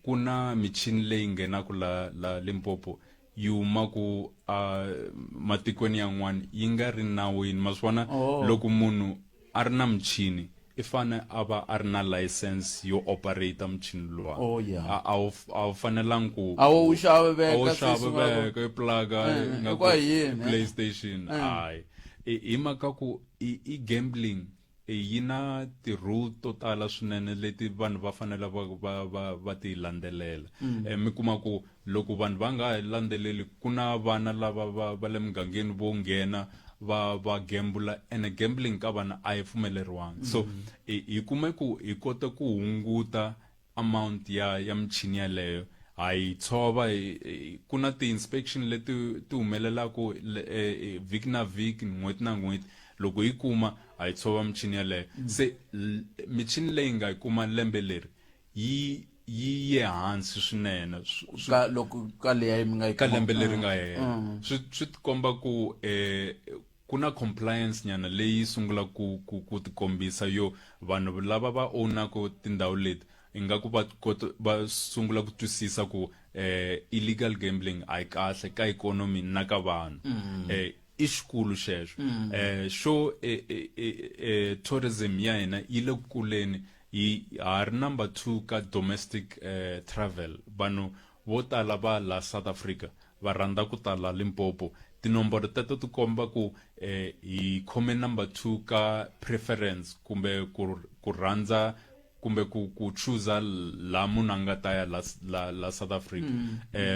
Speaker 8: ku na michini leyi nghenaka la la Limpopo yi huma ku uh, matikweni yan'wana yi nga ri nawini ma swi vona oh. loko munhu a ri na michini i fane a va a ri na license yo operator muchini luwa
Speaker 9: Oh, yeah.
Speaker 8: a wu a wu fanelangi ku
Speaker 9: A wo wu xave veka,
Speaker 8: a wo
Speaker 9: se
Speaker 8: xave
Speaker 9: sungula ku-
Speaker 8: veka i plug-a
Speaker 9: Eh,
Speaker 8: ingaku
Speaker 9: i kwa yini, eh?
Speaker 8: PlayStation
Speaker 9: Eh.
Speaker 8: hayi hi mhaka ku i gambling yi na ti-rule to tala swinene leti vanhu va fanele va va va va ti landzelela. Mi kuma ku loko vanhu va nga ha landzeleli ku na vana lava va va le mugangeni vo nghena va va gembula ene gambling ka vana a yi pfumeleriwangi so hi kume ku hi kote ku hunguta amount ya ya michini yaleyo ha yi tshova ku na ti-inspection leti ti humelelaku vhiki na vhiki n'hweti na n'hweti loko yi kuma ha yi tshova michini yaleyo se michini leyi nga yi kuma lembe leri yi yi ye hansi swinene
Speaker 9: ka loko ka leya mi nga yi
Speaker 8: ka lembe leri nga hela swi swi tikomba ku ku na compliance nyana leyi sungula ku ku ku tikombisa yo vanhu lava va ownaku tindhawu leti ingaku va kota va sungula ku twisisa ku illegal gambling a yi kahle ka economy na ka vanhu i xikulu xexo xo tourism ya hina yi le ku kuleni hi ha ri number 2 ka domestic travel vanhu vo tala va la South Africa va rhandza ku ta la Limpopo tinomboro teto ti komba ku hi khome number 2 ka preference kumbe ku rhandza kumbe ku ku chooser la munhu a nga ta ya la la la South Africa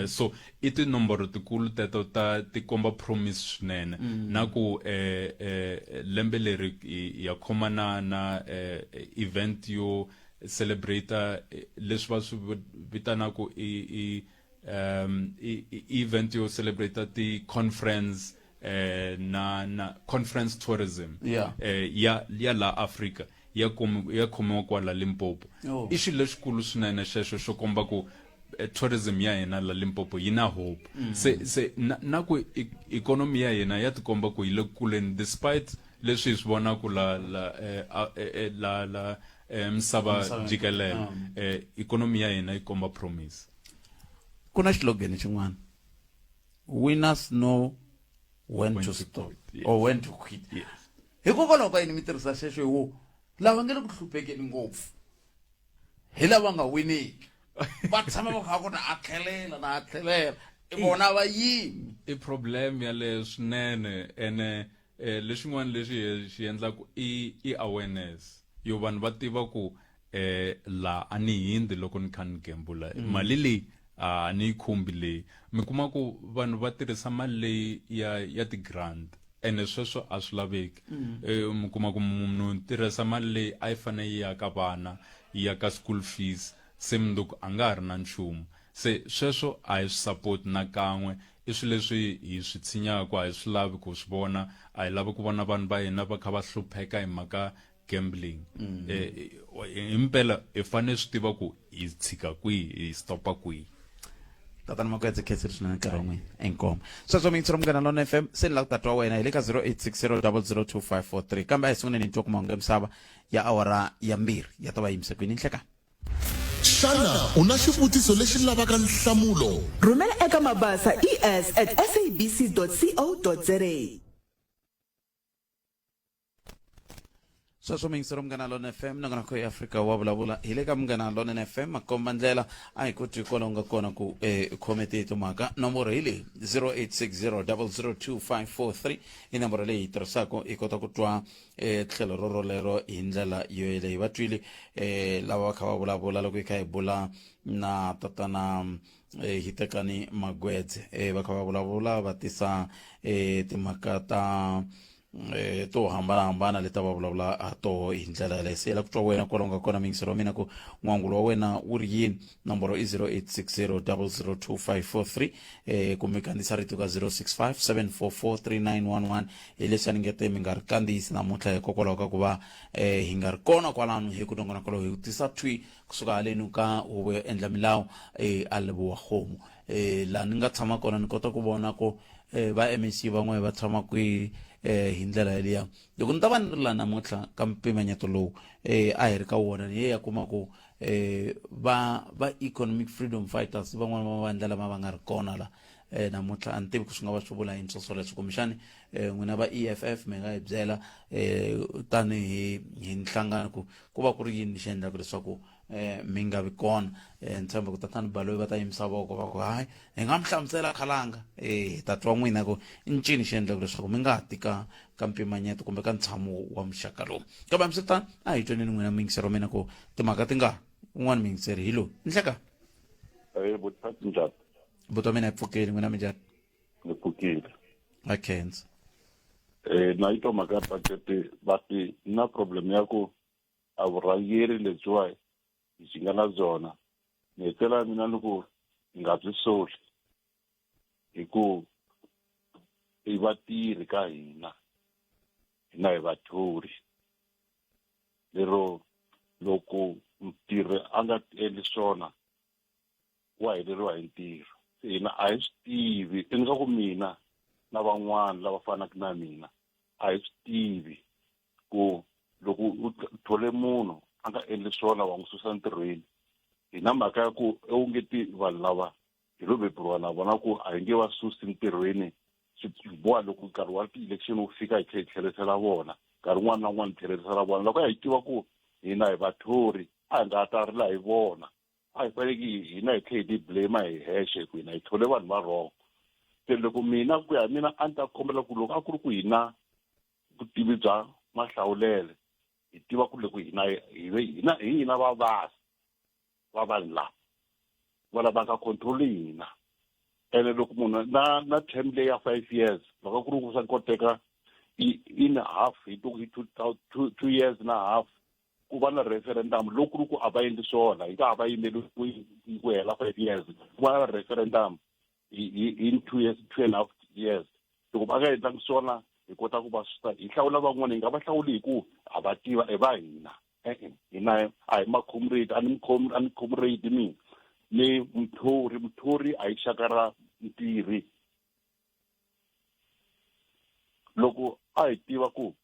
Speaker 8: so i tinomboro tikulu teto ta ti komba promise swinene na ku lembe leri ya khoma na na event yo celebrate leswi va swi vitanaka i i i event yo celebrate ti conference na na conference tourism ya ya la Africa ya ya khomiwa kwala Limpopo i xilo lexikulu swinene xexo xo komba ku tourism ya hina la Limpopo yi na hope se se na, na ku economy ya hina ya tikomba ku yi le kuleni despite leswi hi swi vonaka la la la la misava jikelele economy ya hina yi komba promise
Speaker 9: ku na xilogeni xin'wana winners know when, when to stop yes. or when to quit
Speaker 8: yes.
Speaker 9: Hikokwalaho ka yini mi tirhisa xexo hi wo lava nge le ku hluphekeni ngopfu hi lava nga winiki va tshama va kha ku na a tlhelela na a tlhelela vona va yimi
Speaker 8: i problem yaleyo swinene ene lexin'wana lexi xi endlaku i i awareness yo vanhu va tiva ku la a ni hindi loko ni kha ni gembula mali leyi a ni yi khumbi leyi mi kuma ku vanhu va tirhisa mali leyi ya ya ti-grant ene sweswo a swi laveki mi kuma ku munhu tirhisa mali leyi a yi fanele yi ya ka vana yi ya ka school fees se mundzuku a nga ha ri na nchumu se sweswo a hi swi support na kan'we i swilo leswi hi swi tshinyaka a hi swi lavi ku swi vona a hi lavi ku vona vanhu va hina va kha va hlupheka hi mhaka gambling himpela hi fanele swi tiva ku hi tshika kwihi hi stopa kwihi
Speaker 1: Tatana Makwedze khensile swinene nkarhi wa n'wina inkomu sweswo mi yingisela Munghana Lonene FM se ni lava ku ta twa wena hi le ka 0860002543 kambe a hi sunguleni hi twa ku mahungu ya misava ya awara ya mbirhi ya ta va yimise kwini nhlekani
Speaker 5: Xana u na xivutiso lexi lavaka nhlamulo?
Speaker 10: Rhumela eka mabasa es at sabc dot co dot za.
Speaker 1: Sweswo muyingiseri wa Munghana Lonene FM nongonoko ya Afrika wa vulavula hi le ka Munghana Lonene FM makomba ndlela a hi koti kwala u nga kona ku khome ti timhaka nomboro hi leyi 0860002543 i nomboro leyi hi tirhisaka hi kota ku twa tlhelo ro rolero hi ndlela yo yeleyo va twile lava va kha va vulavula loko hi kha hi bula na tatana Hitekani Magwedze va kha va vulavula va tisa timhaka ta to hambanahambana leti a va vulavula ha toho hi ndlela yaleyo se la ku twa wena kwala u nga kona muyingiseri wa mina ku n'wangulo wa wena wu ri yini nomboro i 0860002543 kumbe kandziyisa rito ka 0657443911 hi leswi a ni nge te mi nga ri kandziyisi namuntlha hikokwalaho ka ku va hi nga ri kona kwalano hi ku nongonoko lowu hi ku tisa thwi kusuka halenu ka huvo yo endla milawu a Lebowa-Kgomo laha ni nga tshama kona ni kota ku vona ku va MEC van'we va tshama kwihi hi ndlela yaliya loko ni ta va ni ri laha namuntlha ka mpimanyeto lowu a hi ri ka wona ni ye ya kuma ku va va economic freedom fighters van'wana va mavandla lama va nga ri kona la eh, namuntlha a ni tivi ku swi nga va swi vula yini swo swoleswo kumbexani eh, n'wina va EFF mi nga hi byela eh, tanihi hi nhlangano ku ku va ku ri yini lexi endlaka leswaku eh, mi nga vi kona eh, ni tshemba ku tatana baloyi va ta yimisa voko va ku hayi hi nga mi hlamusela khalanga eh, hi ta twa n'wina ku i ncini xi endlaka leswaku mi nga ti ka ka mpimanyeto kumbe ka ntshamo wa muxaka lowu kambe hambiswiritano a hi tweneni n'wina muyingiseri wa mina ku timhaka ti nga un'wana muyingiseri hi loyi nhleka
Speaker 6: Eh, buti njhani?
Speaker 1: Buti wa mina hi pfukile n'wina minjhani?
Speaker 6: Ni pfukile.
Speaker 1: A khensa.
Speaker 6: Eh, na yi twa mhaka ya budget va ti na problem ya ku a vurhangeri lebyiwa byi nga na byona ni hetelela mina ni ku hi nga byi soli hi ku i vatirhi ka hina hina hi vathori lero loko mutirhi a nga endli swona wa heleriwa hi ntirho se hina a hi swi tivi i nga ku mina na van'wana lava fanaka na mina a hi swi tivi ku loko u thole munhu a nga endli swona wa n'wi susa ntirhweni hi na mhaka ya ku ewungeti vanhu lava hi lo beburiwa na vona ku a hi nge va susi ntirhweni swi boha loko nkarhi wa ti-election wu fika hi tlhe hi tlherisela vona nkarhi wun'wana na wun'wana hi tlherisela vona loko a hi tiva ku hina hi vathori a hi nga ta rila hi vona a hi faneleke hina hi tlhe hi ti blame hi hexe ku hina hi thole vanhu va wrong se loko mina ku ya mina a ni ta kombela ku loko a ku ri ku hina vutivi bya mahlawulele hi tiva ku loko hina hi hina hi hina vavasi va vanhu lava va lava nga control hina ene loko munhu na na term leyi ya five years loko ku ri ku swa koteka in half hi two, two, two years na half ku va na referendum loko ku ri ku a va endli swona hi nga ha va yimeli ku hela five years ku va na referendum in two years two and half years loko va nga endlangi swona hi kota ku va susa hi hlawula van'wana hi nga va hlawuli hi ku ha va tiva i va hina e-e hina a hi ma-comrade a ni a ni comrade mina ni muthori muthori a hi xaka ra ntirhi loko a hi tiva ku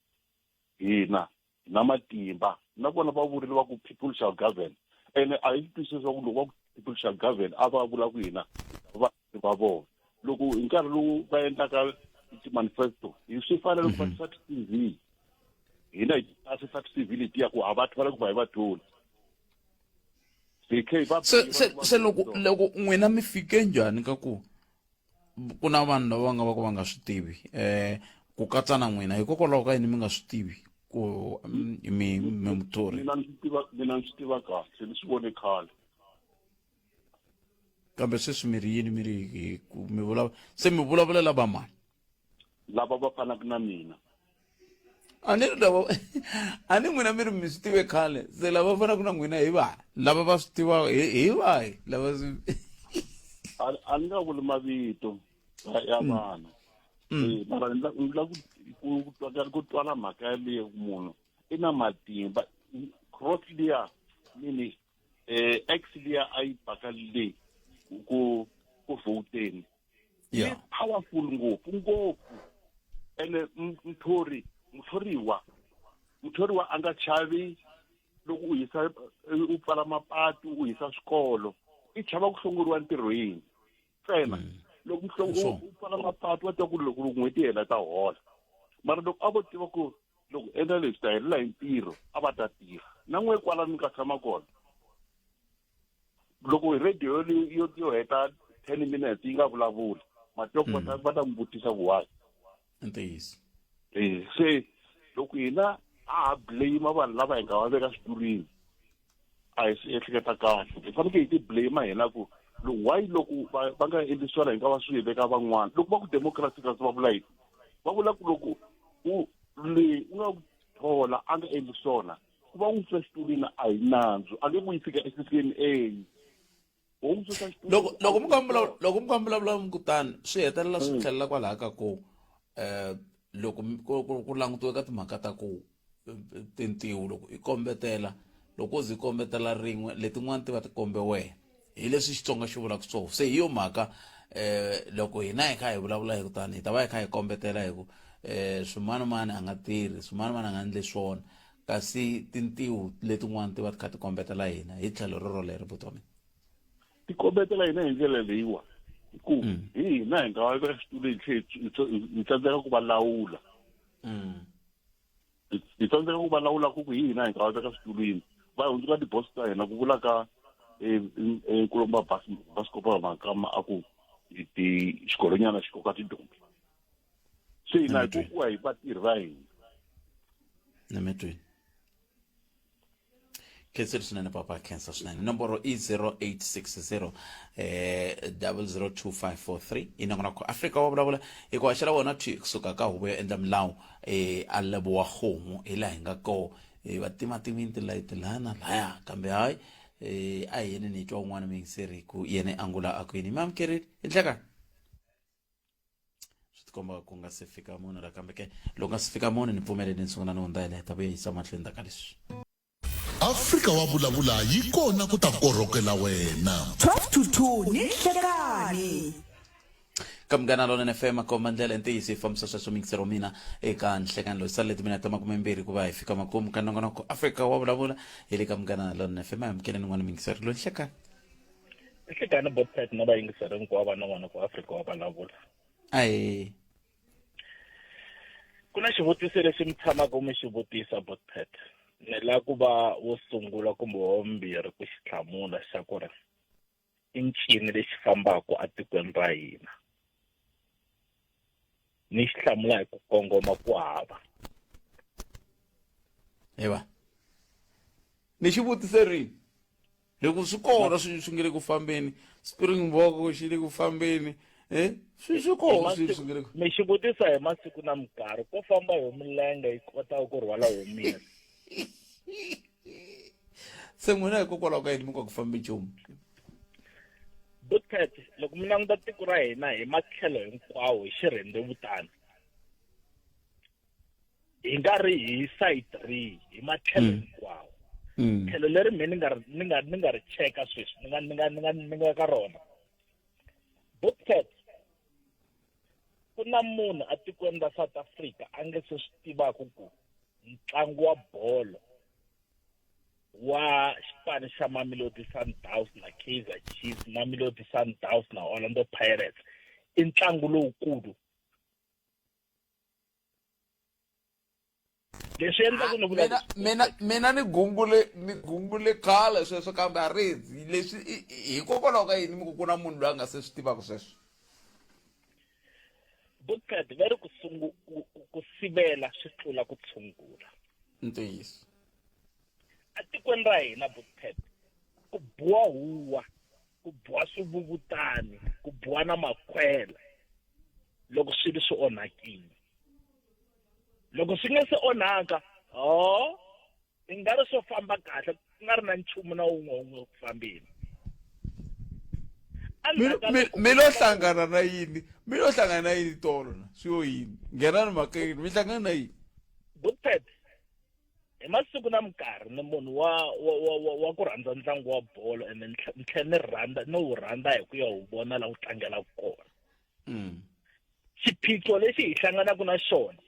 Speaker 6: hina hi na matimba na vona va vurile va ku people shall govern ene a hi twisisa ku loko va ku people shall govern a va vula ku hina va va vona loko hi nkarhi lowu va endlaka ti-manifesto hi swi fanele ku va tisa ti-tv hina hi tisa ti-tv letiya ku a va thola ku va hi va tholi
Speaker 9: se se se loko loko n'wina mi fike njhani ka ku ku na vanhu lava va nga va ku va nga swi tivi eh ku katsa na n'wina hikokwalaho ka yini mi nga swi tivi ku mm, mi mi muthori
Speaker 6: mina ndzi tiva mina ndzi tiva kahle ni swi vone khale
Speaker 9: kambe sweswi mi ri yini mi ri hi ku mi vulavula se mi vulavulela va mani
Speaker 6: lava va fanaka na mina
Speaker 9: a ni ri lava a ni n'wina mi ri mi swi tive khale se lava fanaka na n'wina hi vahi lava va swi tivaka hi hi vahi lava swi
Speaker 6: a ni nga vuli mavito ya mm. vanhu mm. eh, mara ni la ku twala mhaka yaleyo munhu i na matimba cross liya mini eh x liya a yi baka le ku ku voteni
Speaker 9: yeah.
Speaker 6: yi powerful ngopfu ngopfu ene muthori muthoriwa muthoriwa a nga chavi loko u hisa u pfala mapatu u hisa swikolo i chava ku hlongoriwa ntirhweni ntsena mm. loko u pfala mapatu va tiva ku loko n'hweti hela ta hola mara loko a vo tiva ku loko endla leswi ta helela hi ntirho a va ta tirha na n'we kwalano ka tshama kona loko radio yo yo heta 10 minutes yi nga vulavuli matoko va ta mm. va ta n'wi vutisa ku why
Speaker 9: ntiyiso
Speaker 6: eh se loko hina a ha blame vanhu lava hi nga va veka switulwini a hi swi ehleketa kahle hi fanekele hi ti blame hina ku why loko va nga endli swona hi nga va swi veka van'wana loko va ku democracy kasi va vula yini va vula ku loko u leyi u nga thola a nga endli swona ku va n'wi susa xitulwini a hi nandzu a nge ku yi fika eCCMA wo n'wi susa xitulwini
Speaker 9: loko loko mi kha mi loko mi kha mi vulavula mi kutani swi hetelela swi mm. tlhelela kwalaha ka ku um loko ku langutiwe ka timhaka ta ku eh, tintiho loko i kombetela loko u zi kombetela rin'we letin'wana ti va ti kombe wena hi leswi Xitsonga xi vulaka swona se hi yo mhaka eh loko hina hi kha hi vulavula hi kutani hi ta va hi kha hi kombetela hi ku eh swimanimani a nga tirhi swimanimani a nga endli swona kasi tintiho letin'wana ti va ti kha ti kombetela hina hi tlhelo rero leri buti wa mina
Speaker 6: ti kombetela hina hi ndlela leyiwa Hi ku hi hina hi nga va eka xitulu hi tlhe hi tsandzeka ku va lawula. Hi tsandzeka ku va lawula ku ku hi hina hi nga va veka switulwini va hundzuka ti-boss ta hina ku vula ka nkulumba basikopa makama a ku ti xigolonyana xi koka tidonki se hina hi kokiwa hi vatirhi va hina.
Speaker 1: Nametweni khensile swinene papa, khensa swinene. Nomboro i 0860 002543 i nongonoko Afrika wa vulavula hi ku haxela wona thwi kusuka ka huvo yo endla milawu a lebowa kgomo hi laha hi nga koho va tima timini tilayiti laya na laya kambe hayi a hi yeni ni twa un'wana muyingiseri ku yena angula a ku yini mi amukerile hi nhlekani. Swi tikomba ku nga se fika munhu la kambe ke loko nga se fika munhu ni pfumeleni ni sungula ni hundza hi laha hi ta vuya yisa mahlweni ta ka leswi.
Speaker 5: Afrika wa vulavula yi kona ku ta korhokela wena.
Speaker 10: 12 to 2 ni nhlekani.
Speaker 1: Ka Munghana Lonene FM a komba ndlela i ntiyiso yi fambisa sweswo miyingiseri wa mina eka nhlekani loyi salele timinete ta 20 ku va hi fika makumu ka nongonoko Afrika wa vulavula hi le ka Munghana Lonene FM. A hi amukeleni n'wana miyingiseri loyi nhlekani.
Speaker 11: Nhlekani Botpet na vayingiseri hinkwavo va nongonoko Afrika wa vulavula.
Speaker 1: Ahe.
Speaker 11: Ku na xivutiso lexi mi tshamaka mi xi vutisa Botpet. Ni la ku va wo sungula kumbe wa vumbirhi ku xi hlamula xa ku ri i ncini lexi fambaka etikweni ra hina. Ni xi hlamula hi ku kongoma ku hava.
Speaker 1: Eva. Ni xi vutise rini? Loko swi kona swi nge le ku fambeni, Springbok xi le ku fambeni, swi kona swi nge le ku.
Speaker 11: Mi xi vutisa hi masiku na minkarhi, ko famba hi milenge yi kotaka ku rhwala homiri.
Speaker 1: Se n'wina hikokwalaho ka yini mi nga ku fambi nchumu?
Speaker 11: Butcat, loko mi languta tiko ra hina hi matlhelo hinkwawo hi xirhendzevutana, hi nga ri hi side rihi, hi matlhelo hinkwawo. Tlhelo leri me ni nga ri cheka sweswi, ni nga ka rona. Butcat, ku na munhu atikweni ra South Africa a nge se swi tivaka ku ntlangu wa bolo wa xipano xa Mamelodi Sundowns na Kaizer Chiefs, Mamelodi Sundowns na Orlando Pirates i ntlangu lowukulu. Leswi endlaka ni vula leswi.
Speaker 9: Mina ni gungule khale sweswo kambe a ri zi leswi hikokwalaho ka yini mi ku ku na munhu loyi a nga se swi tivaka sweswo?
Speaker 11: Butcat va ri ku sivela swi tlula ku tshungula.
Speaker 9: Ntiyiso.
Speaker 11: Atikweni ra hina Butcat ku buwa huwa, ku buwa swivuvutani, ku buwa na makhwela loko swilo swi onhakile. Loko swi nga se onhaka, ho, i nga ri swo famba kahle, ku nga ri na nchumu na wun'we wun'we ku fambeni.
Speaker 9: Mi lo hlangana na yini? Mi lo hlangana na yini tolo na? Swi yo yini? Nghenani mhakeni, mi hlangana na yini?
Speaker 11: Butpet, hi masiku na minkarhi ni munhu wa ku rhandza ntlangu wa bolo ene ni tlhela ni rhandza no wu rhandza hi ku ya wu vona laha wu tlangelaka kona. Xiphiqo lexi hi hlanganaka na xona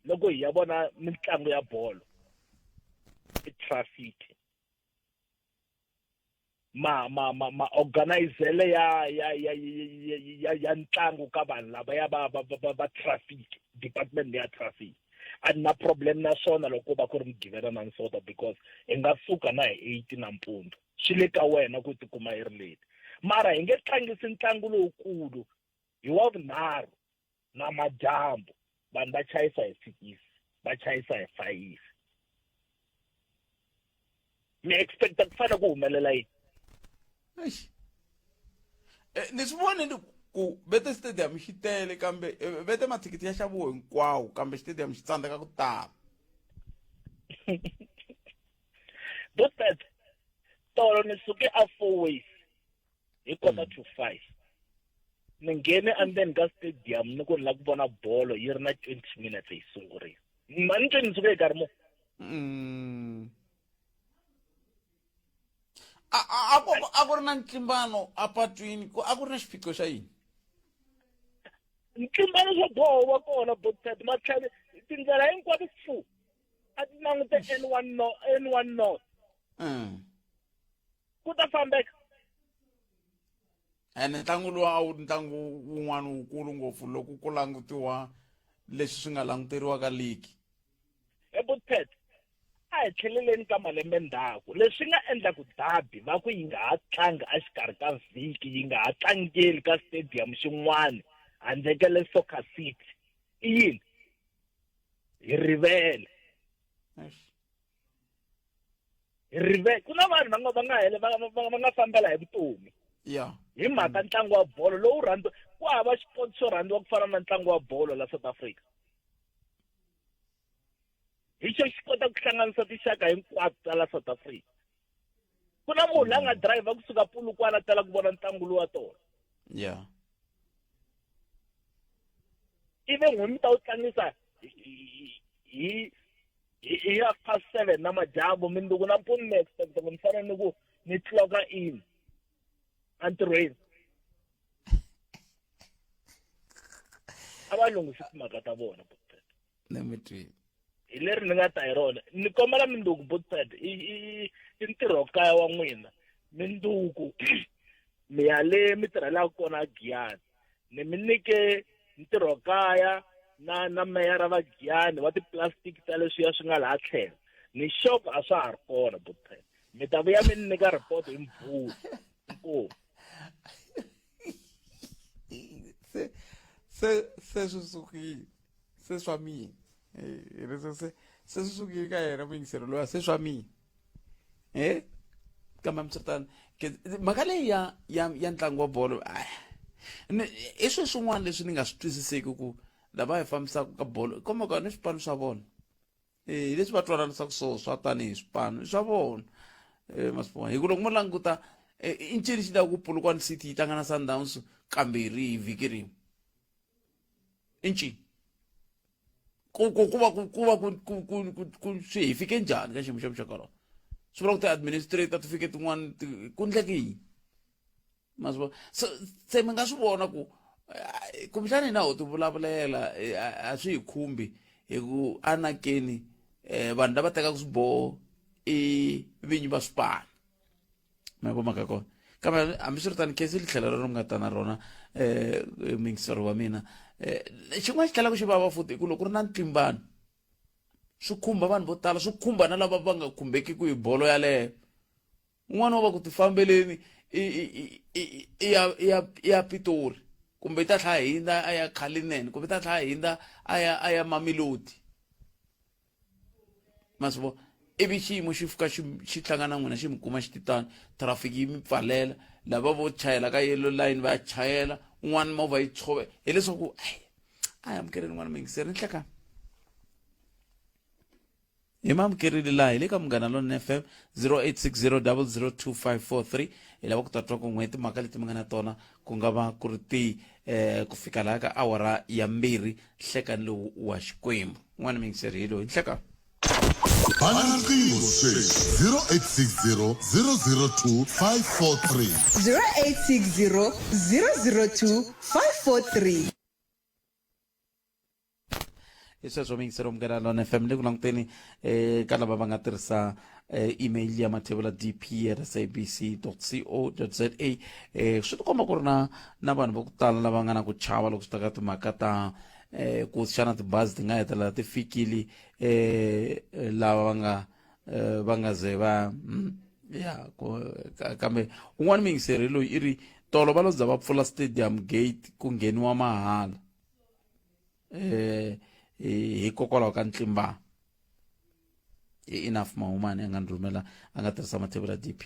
Speaker 11: loko hi ya vona mitlangu ya bolo i traffic. Ma organizele ya ntlangu ka vanhu lava ya va traffic department ya traffic. A ni na problem na swona loko va ku ri Mugqivela na Nsonto because hi nga suka na hi 8 nampundzu. Swi le ka wena ku tikuma i ri late. Mara hi nge tlangisi ntlangu lowukulu hi wa vunharhu na madyambu, vanhu va chayisa hi 6, va chayisa hi 5. Mi expecta ku fanele ku humelela yini?
Speaker 9: Eish. Ni swi vonile ku vete stadium xi tele kambe vete mathikithi ya xaviwe hinkwawo kambe stadium xi tsandzeka ku tala.
Speaker 11: Butpet, tolo ni suke a 4 ways hi quarter to 5. Ni nghene endzeni ka stadium ni ku ni lava ku vona bolo yi ri na 20 minutes yi sungurile. Ma ni twe ni suke hi nkarhi muni?
Speaker 9: A ku ri na ntlimbano apatwini, a ku ri na xiphiqo xa yini?
Speaker 11: Ntlimbano swo boha wa kona, Butpet, matlhelo tindlela hinkwato fu. A ti langute N1 no, N1 North. Ku ta fambeka.
Speaker 9: Ene ntlangu lowu a wu ri ntlangu wun'wana wukulu ngopfu loko ku langutiwa leswi swi nga languteriwa ka ligi.
Speaker 11: Ebutpet a hi tlheleleni ka malembe ndzhaku leswi nga endla ku dabi va ku yi nga ha tlangi exikarhi ka vhiki yi nga ha tlangeli ka stadium xin'wana handle ka le soccer city i yini hi rivele hi rivele ku na vanhu va nga va nga hele va va nga fambela hi vutomi
Speaker 9: ya
Speaker 11: hi mhaka ntlangu wa bolo lowu rhandziwa ku hava xipoti xo rhandziwa ku fana na ntlangu wa bolo la South Africa hi xo xi kota ku hlanganisa tinxaka hinkwato ta la South Africa ku na munhu la nga driver kusuka Polokwane a tala ku vona ntlangu lowu wa tona
Speaker 9: ya
Speaker 11: ivi n'we mi ta wu tlangisa hi hi half past 7 namadyambu minduku nampundzu mi expecta ku ni fanele ni ku ni clocka in entirhweni a va lunghisi timhaka ta vona hi leri ni nga ta hi rona ni kombela minduku botpad i i ntirho kaya wa n'wina minduku mi ya le mi tirhelaka kona giyani ni mi nyike ntirho kaya na na meyara va giyani wa tiplastic ta leswiya swi nga laha tlhelo ni xoko a swa ha ri kona botpad mi ta vuya mi ni nyika report hi mvula inkomu
Speaker 9: se se se swi sukile se swa mina eh, se se se swi sukile ka yena muyingiseri loya se swa mina e kambe hambiswiritano mhaka leyi ya ya ya ntlangu wa bolo i swilo swin'wana leswi ni nga swi twisiseki ku lava hi fambisaka ka bolo komba ka ni swipano swa vona eh hi leswi va twananisaka swona swa tanihi swipano i swa vona um ma swi vona hi ku loko mo languta eh, i ncini xi lava ku Polokwane City yi tlanga na Sundowns kambirhi hi vhiki rin'we i ncini ku ku ku va ku ku va ku ku ku ku ku swi hi fike njhani ka xiyimo xa muxaka lowu swi vula ku ti-administrator ti fike tin'wana ku ndleke yini ma swi vona se se mi nga swi vona ku eh, kumbexana hina ho ti vulavulela eh, a swi hi khumbi hi ku anakeni um vanhu lava tekaka swiboho i vinyi va swipano ma vo mhaka kona kambe hambiswiritano khesi li tlhela rero mi nga ta na rona um mingiseri wa mina um xin'wana xi tlhelaka xi vava futhi i ku loko ku ri na ntlimbano swi khumba vanhu vo tala swi khumba na lava va nga khumbekiki hi bolo yaleyo un'wana wa va ku tifambeleni i ya i ya i ya Pitori kumbe i ta tlhela hindza a ya Cullinan kumbe i ta tlhela hindza a ya a ya Mamelodi ma swi vona ivi xiyimo xi fika xi xi hlangana na n'wina xi mi kuma xi titani traffic yi mi pfalela lava vo chayela ka yellow line va ya chayela un'wana movha yi tshove hileswaku a hi amukeleni n'wana muyingiseri ni hlekani hi mamukerile laha hi le ka munghana lonene fm 0860002543 hi lava ku ta twa ku n'we timhaka leti mi nga na tona ku nga va ku ri ti eh, ku fika laha ka awara ya mbirhi nhlekani lowu wa xikwembu n'wana mingiseri hi loyi nhlekani
Speaker 5: Bana riqingho sweswi 0860 002 543.
Speaker 10: 0860 002 543.
Speaker 9: hi sweswo miyingiselo munghana lona fm le ku languteni eh, ka lava va nga tirhisa eh, email ya mathevula dp at sabc co za eh, swi tikomba ku ri na na vanhu va ku tala lava nga na ku chava loko swi ta ka timhaka ta eh, ku xana tibazi ti nga hetelela ti fikile eh, lava va nga eh, va nga ze va ya ku kambe un'wana muyingiseri loyi i ri tolo va lo za va pfula stadium gate ku ngheniwa mahala eh hikokwalaho ka ntlimbano i enough mahumani a nga ni rhumela a nga tirhisa mathebula dp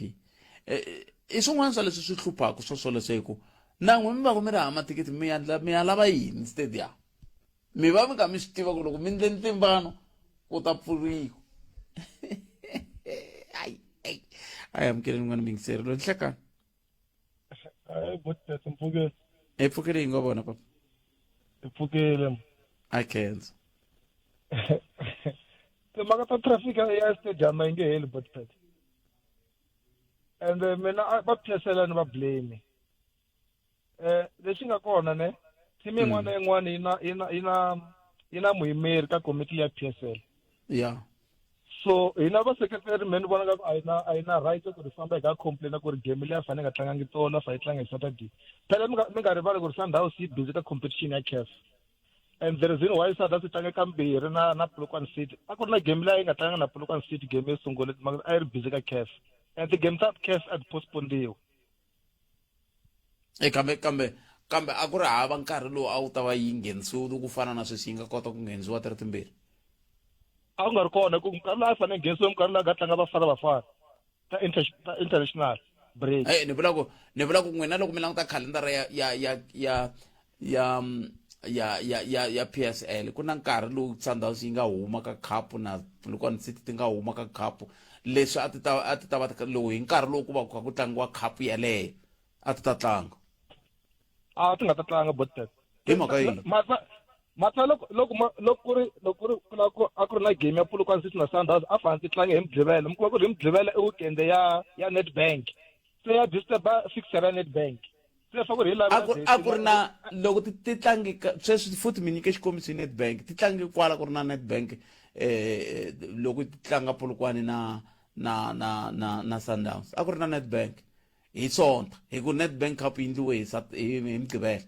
Speaker 9: eh, i swin'wana swa leswi swi hluphaka swo swoleswo hi ku na n'we mi va ku mi ri hava mathikithi mi ya mi ya lava yini stadium mi va mi kha mi swi tiva ku loko mi ndle ntlimbano ku ta pfuriwa ayi ayi a hi amukeleni n'wana miyingiseri loyi nhlekani
Speaker 12: Hayi botete mpfukile.
Speaker 9: Hi pfukile yi nga vona papa.
Speaker 12: Hi pfukile.
Speaker 9: A khensa.
Speaker 12: Timhaka ta traffic ya stadium a yi nge heli botete. And mina va PSL ni va blame. Eh lexi nga kona ne team yin'wana na yin'wana yi na yi na yi na yi na muyimeri ka komiti ya PSL.
Speaker 9: Yeah.
Speaker 12: So hina vaseketeri me ni vona nga ku a hi na a hi na right ku ri famba hi ka complaina ku ri game leyi a fanele nga tlangangi tolo a fanele yi tlanga hi Saturday. Phela mi nga mi nga rivali ku ri Sundowns yi busy ka competition ya CAF. And the reason why Sundowns yi tlange kambirhi na na Polokwane City a ku ri na game leyi yi nga tlanga na Polokwane City game yo sungula a yi ri busy ka CAF. And ti-game ta CAF a ti postponediwe.
Speaker 9: E kambe kambe kambe a ku ri hava nkarhi lowu a wu ta va yi nghenisiwile ku fana na sweswi yi nga kota ku nghenisiwa ti ri timbirhi
Speaker 12: a ku nga ri kona ku nkarhi lowu a yi fanele nghenisiwe minkarhi lowu a nga tlanga Bafana Bafana ta ta international break
Speaker 9: hey, ni vula ku ni vula ku n'wina loko mi languta khalendara ya ya ya ya ya ya ya ya ya PSL ku na nkarhi lowu Sundowns yi nga huma ka cup na Polokwane City ti nga huma ka cup leswi a ti ta a ti ta va lowu hi nkarhi lowu ku va ku kha ku tlangiwa khapu yaleyo a ti ta tlanga
Speaker 12: a ti nga ta tlanga botbet
Speaker 9: hi mhaka yini
Speaker 12: matsa loko loko loko ku ri loko ku ri ku la ku a ku ri na game ya Polokwane City na Sundowns a fanele ti tlanga hi Mugqivela mi kuma ku ri hi Mugqivela i weekend ya ya Nedbank se ya disturba fixture ya Nedbank se fa ku ri hi lava
Speaker 9: a ku ri na loko ti ti tlangi sweswi futhi mi nyike xikombiso hi Nedbank ti tlangi kwala ku ri na Nedbank eh loko ti tlanga Polokwane na na na na na Sundowns a ku ri na Nedbank hi Sonta hi ku Nedbank Cup yi endliwe hi hi Mugqivela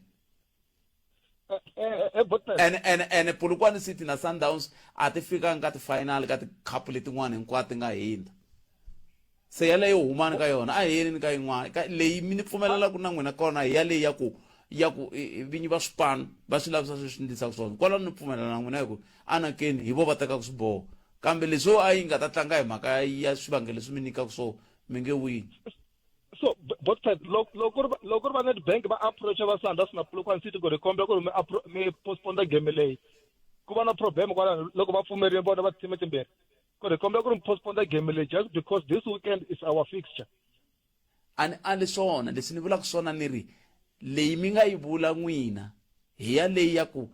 Speaker 9: ene ene ene Polokwane City na Sundowns a ti fikanga ka ti-final ka ti-cup letin'wana hinkwato ti nga hindza se yaleyo humani ka yona a hi yeni ka yin'wana ka leyi mi ni pfumelelaka na n'wina kona hi yaleyi ya ku ya ku vinyi va swipano va swi lavisa sweswi ndlisaka swona kwalano ni pfumelela na n'wina hi ku anakeni hi vo va tekaka swiboho kambe leswo a yi nga ta tlanga hi mhaka ya swivangelo leswi mi nyikaka swona mi nge wini
Speaker 12: so both sides loko loko ri loko ri va Nedbank va approach va Sundowns na Polokwane City ku ri kombela ku ri mi mi postpone game leyi ku va na problem kwalano loko va pfumerile vona va team timbirhi ku ri kombela ku ri mi postpone game leyi just because this weekend is our fixture
Speaker 9: a ni ali swona leswi ni vulaka swona ni ri leyi mi nga yi vula n'wina hi ya leyi ya ku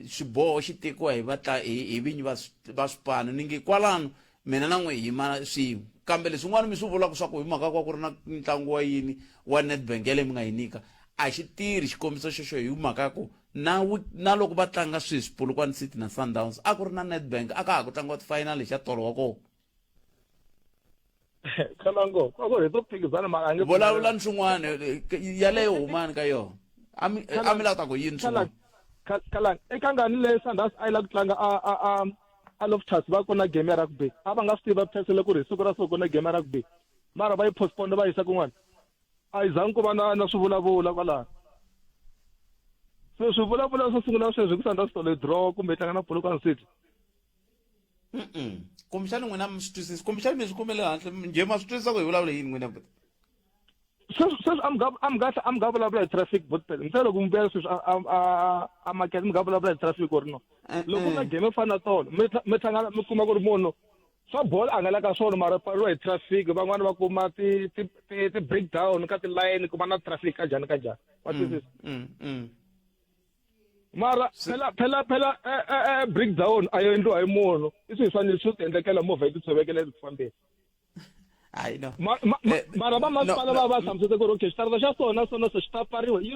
Speaker 9: xiboho xi tekiwa hi vatla hi hi vinyi va va swipano ni nge kwalano mina na n'we hi yima swin'we kambe leswin'wana mi swi vulaka swa ku hi mhaka kwa ku ri na ntlangu wa yini wa Nedbank yaleyi mi nga yi nyika a xi tirhi xikombiso xexo hi mhaka ya ku na na loko va tlanga sweswi Polokwane City na Sundowns a ku ri na Nedbank a ka ha ku tlangiwa ti-final hi xa tolo wa kona
Speaker 12: Kalango, ku ri to phikizana mara a nge
Speaker 9: vulavulani swin'wana yaleyo humani ka yona a mi a mi lava ku yini swin'wana
Speaker 12: Kalang eka ngani leyi Sundowns a yi lava ku tlanga a a a a Loftus va ku na game ya rugby a va nga swi tivi va phesele ku ri hi siku ra so ku na game ya rugby mara va yi postpone va yisa kun'wana a yi zangi ku va na na swivulavula kwalaho so swivulavula swo sungula sweswi ku Sundowns tolo draw kumbe yi tlanga na Polokwane City
Speaker 9: kumbexani n'wina mi swi twisisi kumbexani mi swi kumele handle njhe ma swi twisisa ku hi vulavula yini n'wina buti
Speaker 12: sweswi sweswi a mi nga a mi nga a mi nga vulavula hi traffic bot phela ntsena loko mi vuya sweswi a a a makete mi nga vulavula hi traffic or no loko na game yo fana na tolo mi mi hlangana mi kuma ku ri munhu swa bolo a nga la ka swona mara pfariwa hi traffic van'wani va kuma ti ti ti ti breakdown ka tilayini ku va na traffic ka njhani ka njhani wa twisisa mara phela phela phela eh, eh, eh, breakdown a yo endliwa hi munhu i swilo swa swo tiendlekela movha yi titshovekela eku fambeni
Speaker 9: hayi no
Speaker 12: mara va masipala va va hlamusete ku ri okay xitarata xa sona sona so xi ta pfariwa yi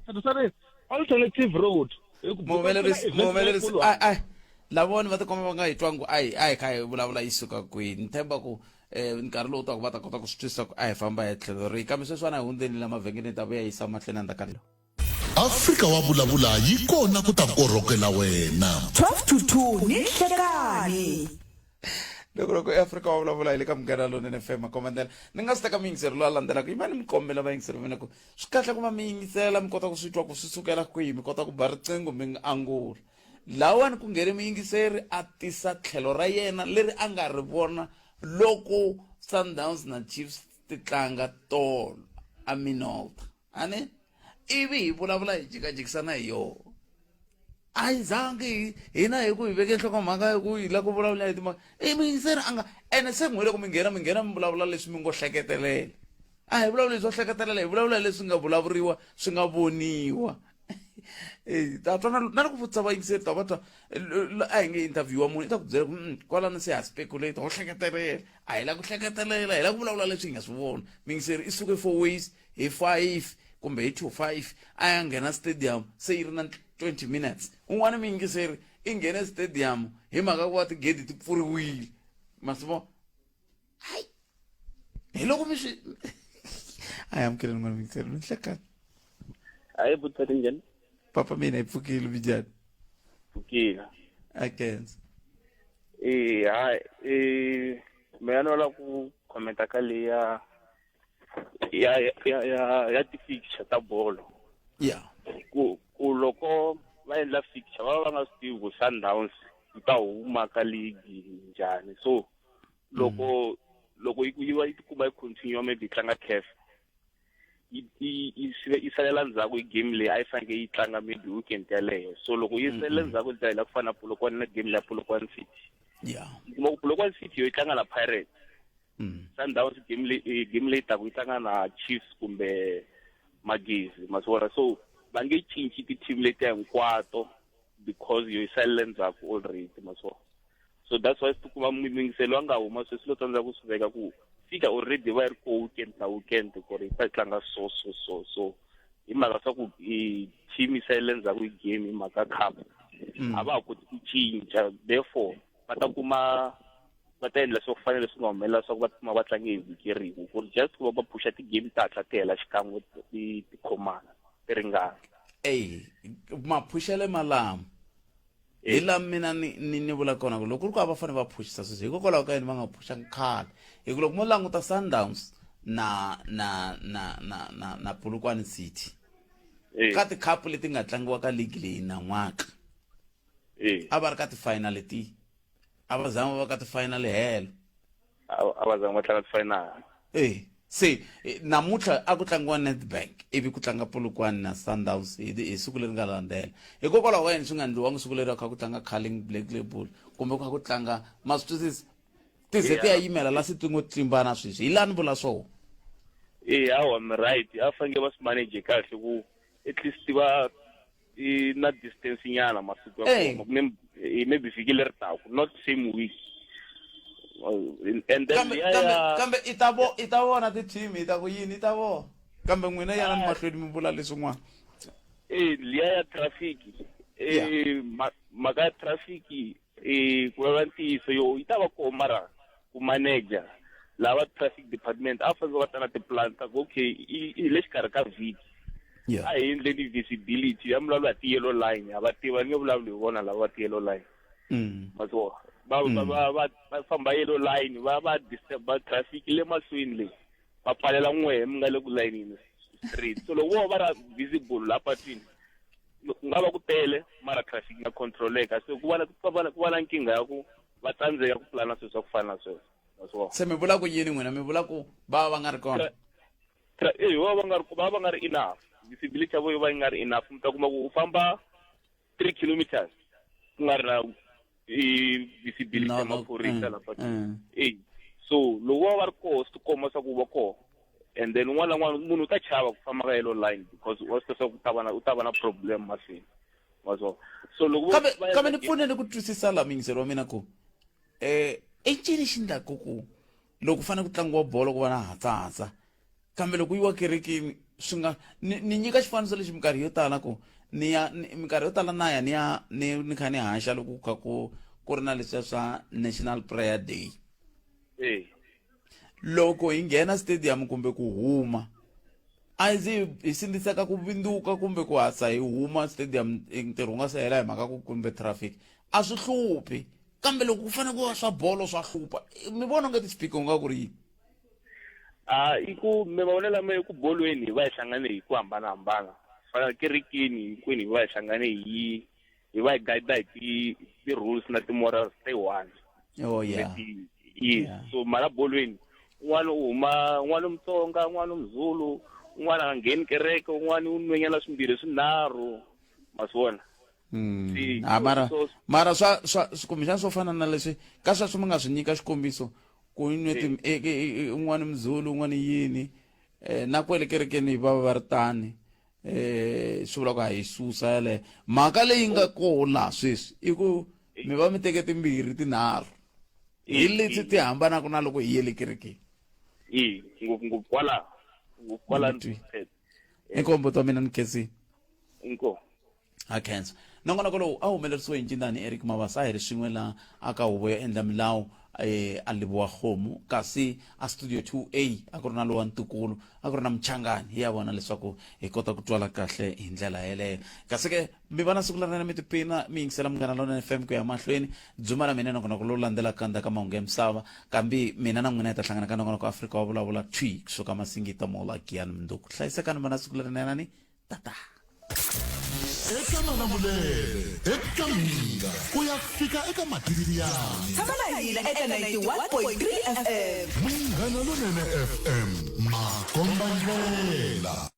Speaker 12: tirhisa ri alternative road
Speaker 9: muhumelerisi muhumelerisi a a lavona va tikomba va nga hi twangi a hi a hi kha hi vulavula yi suka kwihi ni tshemba ku um nkarhi lowu taka va ta kota ku swi twisisa ku a hi famba hi tlhelo rihi kambe sweswiwani a hi hundzeni la mavhengeleni ta vuya yisa mahlweni endzhaku ka
Speaker 5: Afrika wa vulavula yi kona ku ta korhokela wena.
Speaker 10: 12 to 2 ni nhlekani.
Speaker 9: Loko loko eAfrika wa vulavula hi le ka Munghana Lonene FM makomandela ni nga swi teka muyingiseri loyi a landzelaka yimani mi kombela vayingiseri va mina ku swi kahle ku va mi yingisela mi kota ku swi twa ku swi sukela kwihi mi kota ku ba riqingho mi angula lawani ku nghene muyingiseri a tisa tlhelo ra yena leri a nga ri vona loko Sundowns na Chiefs ti tlanga tolo a Minolta a ni ivi hi vulavula hi jikajikisana hi yona a yi zangi hina hi ku hi veke nhlokomhaka hi ku hi lava ku vulavula hi timhaka i muyingiseri a nga ene se n'we loko mi nghena mi nghena mi vulavula leswi mi ngo hleketelela a hi vulavuli swo hleketelela hi vulavula leswi nga vulavuriwa swi nga voniwa ta twa na loko vutisa vayingiseri ta va twa a hi nge interview wa munhu i ta ku byela ku kwalano se ha speculate ho hleketelela a hi lava ku hleketelela hi lava ku vulavula leswi hi nga swi vona muyingiseri i suke four ways hi 5 kumbe hi 2 5 a ya nghena stadium se yi ri na 20 minutes un'wana muyingiseri i nghene stadium hi mhaka ku va tigedi ti pfuriwile Masivo hayi hi loko mi swi
Speaker 1: a hi amukeleni n'wana mingiselo mi hlekani
Speaker 13: hayi butati njhani
Speaker 1: papa mina hi pfukile minjhani
Speaker 13: pfukile
Speaker 1: a kenza
Speaker 13: e hayi e mina ni lava ku commenta ka leya ya ya ya ya ti-fixture ta bolo
Speaker 9: ya
Speaker 13: ku ku loko va endla fixture va va va nga swi tivi ku Sundowns yi ta huma ka league njhani so loko loko yi yi va yi tikuma yi continue maybe yi tlanga CAF yi yi yi yi salela ndzhaku hi game leyi a yi fanekele yi tlanga maybe weekend yaleyo so loko yi salela ndzhaku yi ta hela ku fana na Polokwane na game leya Polokwane City
Speaker 9: ya
Speaker 13: kuma ku Polokwane City yo yi tlanga na Pirates Sundowns game leyi eh, game leyi taku yi tlanga na Chiefs kumbe Magezi ma swi vona so va nge cinci ti-team letiya hinkwato because yo yi salele ndzhaku already ma swi vona so that's why swi tikuma muyingiselo a nga huma sweswi lo tsandzeka ku swi veka ku fika already va yi ri ko weekend na weekend ku ri yi tlanga so so so so hi mhaka swa ku i team yi salele ndzhaku hi game hi mhaka cup a va ha koti ku cinca therefore va ta kuma va ta endla swo fana leswi nga humelela swa ku va tikuma va tlange hi vhiki rin'we ku ri just ku va va phusha ti-game ta hatla ti hela xikan'we ti ti khomana ti ringana
Speaker 9: eyi maphuxele malamo hi la mina ni ni ni vula kona ku loko ku ri ku a va fanele va phuxisa sweswi hikokwalaho ka yini va nga phuxangi khale hi ku loko mo languta Sundowns na na na na na na Polokwane City ka tikhapu leti nga tlangiwa ka league leyi nan'waka a va ri ka ti-final leti a va zanga va ka ti-final helo
Speaker 13: a va zanga va tlanga ti-final
Speaker 9: e se eh, namuntlha a ku tlangiwa Nedbank ivi ku tlanga Polokwane na Sundowns hi hi siku leri nga landzela hikokwalaho ka yini swi nga endliwangi siku leri a kha ku tlanga Carling Black Label kumbe ku kha ku tlanga ma swi twisisa ti ze ti ya yimela la se ti ngo tlimbana sweswi hi lani vula swoho
Speaker 13: e hawa mi right a fanele va swi manage kahle ku at least va i na distance nyana masiku ya kona kumbe maybe vhiki leri taku not same week and then
Speaker 9: kambe kambe kambe i ta vo i ta vona ti-team i ta ku yini i ta vona kambe n'wina yanani mahlweni mi vula leswin'wana
Speaker 13: eh liya ya traffic eh mhaka ya traffic eh ku vava ntiyiso yo yi ta va koho mara ku manager lava traffic department a fanele va ta na tiplan ta ku okay i le xikarhi ka vhiki a hi endleni visibility ya vulavula hi ti-yellow line ha va tiva ni nge vulavuli hi vona lava va ti-yellow line ma swi vona va va va va va famba yellow line va va disturb traffic le mahlweni le va pfalela n'wehe mi nga le ku layinini straight so loko vo va ra visible la patwini ku nga va ku tele mara traffic nga controleka so ku va na ku va na ku va na nkingha ya ku va tsandzeka ku pulana swilo swa ku fana na sweswo ma swi vona
Speaker 9: se mi vula ku yini n'wina mi vula ku va va nga ri kona
Speaker 13: eh va va nga ri va va nga ri enough visibility ya vo yi va yi nga ri enough mi ta kuma ku u famba 3 kilometers ku nga ri na i visibility ya maphorisa mm, la patwini mm. eh so loko va va ri koho swi tikomba swa ku va koho and then un'wana na un'wana munhu u ta chava ku famba ka yellow line because wa swi tiva swa ku ta va na u ta va na problem mahlweni wa swo so loko
Speaker 9: kambe kambe ni pfuneni ku twisisa la muyingiseri wa mina ku eh i ncini xi ndlaku ku loko ku fanele ku tlangiwa bolo ku va na hatsahatsa kambe loko yiwa kerekeni swi nga ni, ni nyika xifaniso lexi minkarhi yo tala ku ni ya minkarhi yo tala na ya ni ya ni ni kha ni haxa loko ku kha ku ku ri na leswiya swa national prayer day
Speaker 13: eh
Speaker 9: loko hi nghena stadium kumbe ku huma a ndzi hi sindziseka ku vinduka kumbe ku hasa hi huma stadium ntirho wu nga se hela hi mhaka ku kumbe traffic a swi hluphi kambe loko ku fanele ku va swa bolo swa hlupha mi vona onge ti-speaker u nga ku ri yini
Speaker 13: a i ku mi mavonelo lama ku bolweni hi va hi hlangane hi ku hambanahambana fana kerekeni hinkwenu hi va hi hlangane hi hi va hi guide hi ti ti-rules na ti-morals ti one
Speaker 9: oh yeah
Speaker 13: yes so mara bolweni un'wana u huma un'wana u mutsonga un'wana u muzulu un'wana a nga ngheni kereke un'wana u nwenyana swimbirhi swinharhu ma swi vona
Speaker 9: Mm. Ah, mara mara swa swa kumbexana swo fana na leswi ka sweswo mi nga swi nyika xikombiso ku nwe ti e, e, e, un'wana muzulu un'wana yini um na kwele kerekeni va va va ri tani um swi vula ku a hi susa yaleyo mhaka leyi nga koho laha sweswi i ku mi va mi teke timbirhi tinharhu hi leti ti hambanaka na loko hi yele kerekeni
Speaker 13: i ngopfungopfu kwala ngopfu kwala
Speaker 9: inkombo ta mina ni khensini
Speaker 13: inkomu
Speaker 9: ha khensa
Speaker 1: Nongonoko lowu a humelerisiwe hi ncindani Eric Mabasa a hi ri swin'we la aka huvo yo endla milawu eh, a Leboa Kgomo kasi a studio 2A a ku ri na lowa ntukulu a ku ri na Mchangani hi ya vona leswaku hi kota ku twala kahle hi ndlela yeleyo kasi ke mi va na siku lerinene mi tiphina mi yingisela Munghana Lonene FM ku ya mahlweni dzuma na mina nongonoko lowu landzelaka ndzhaku ka mahungu ya misava kambe mina na n'wina hi ta hlangana ka nongonoko Afrika wa vulavula thwi kusuka Masingita Mall a Giyani mundzuku hlayisekani va na siku lerinene ni tata
Speaker 5: eka malamulele eka mhinga ku ya fika eka matiriyani
Speaker 10: Tshama na hina eka 91.3 FM.
Speaker 5: Munghana Lonene FM makomba ndlela.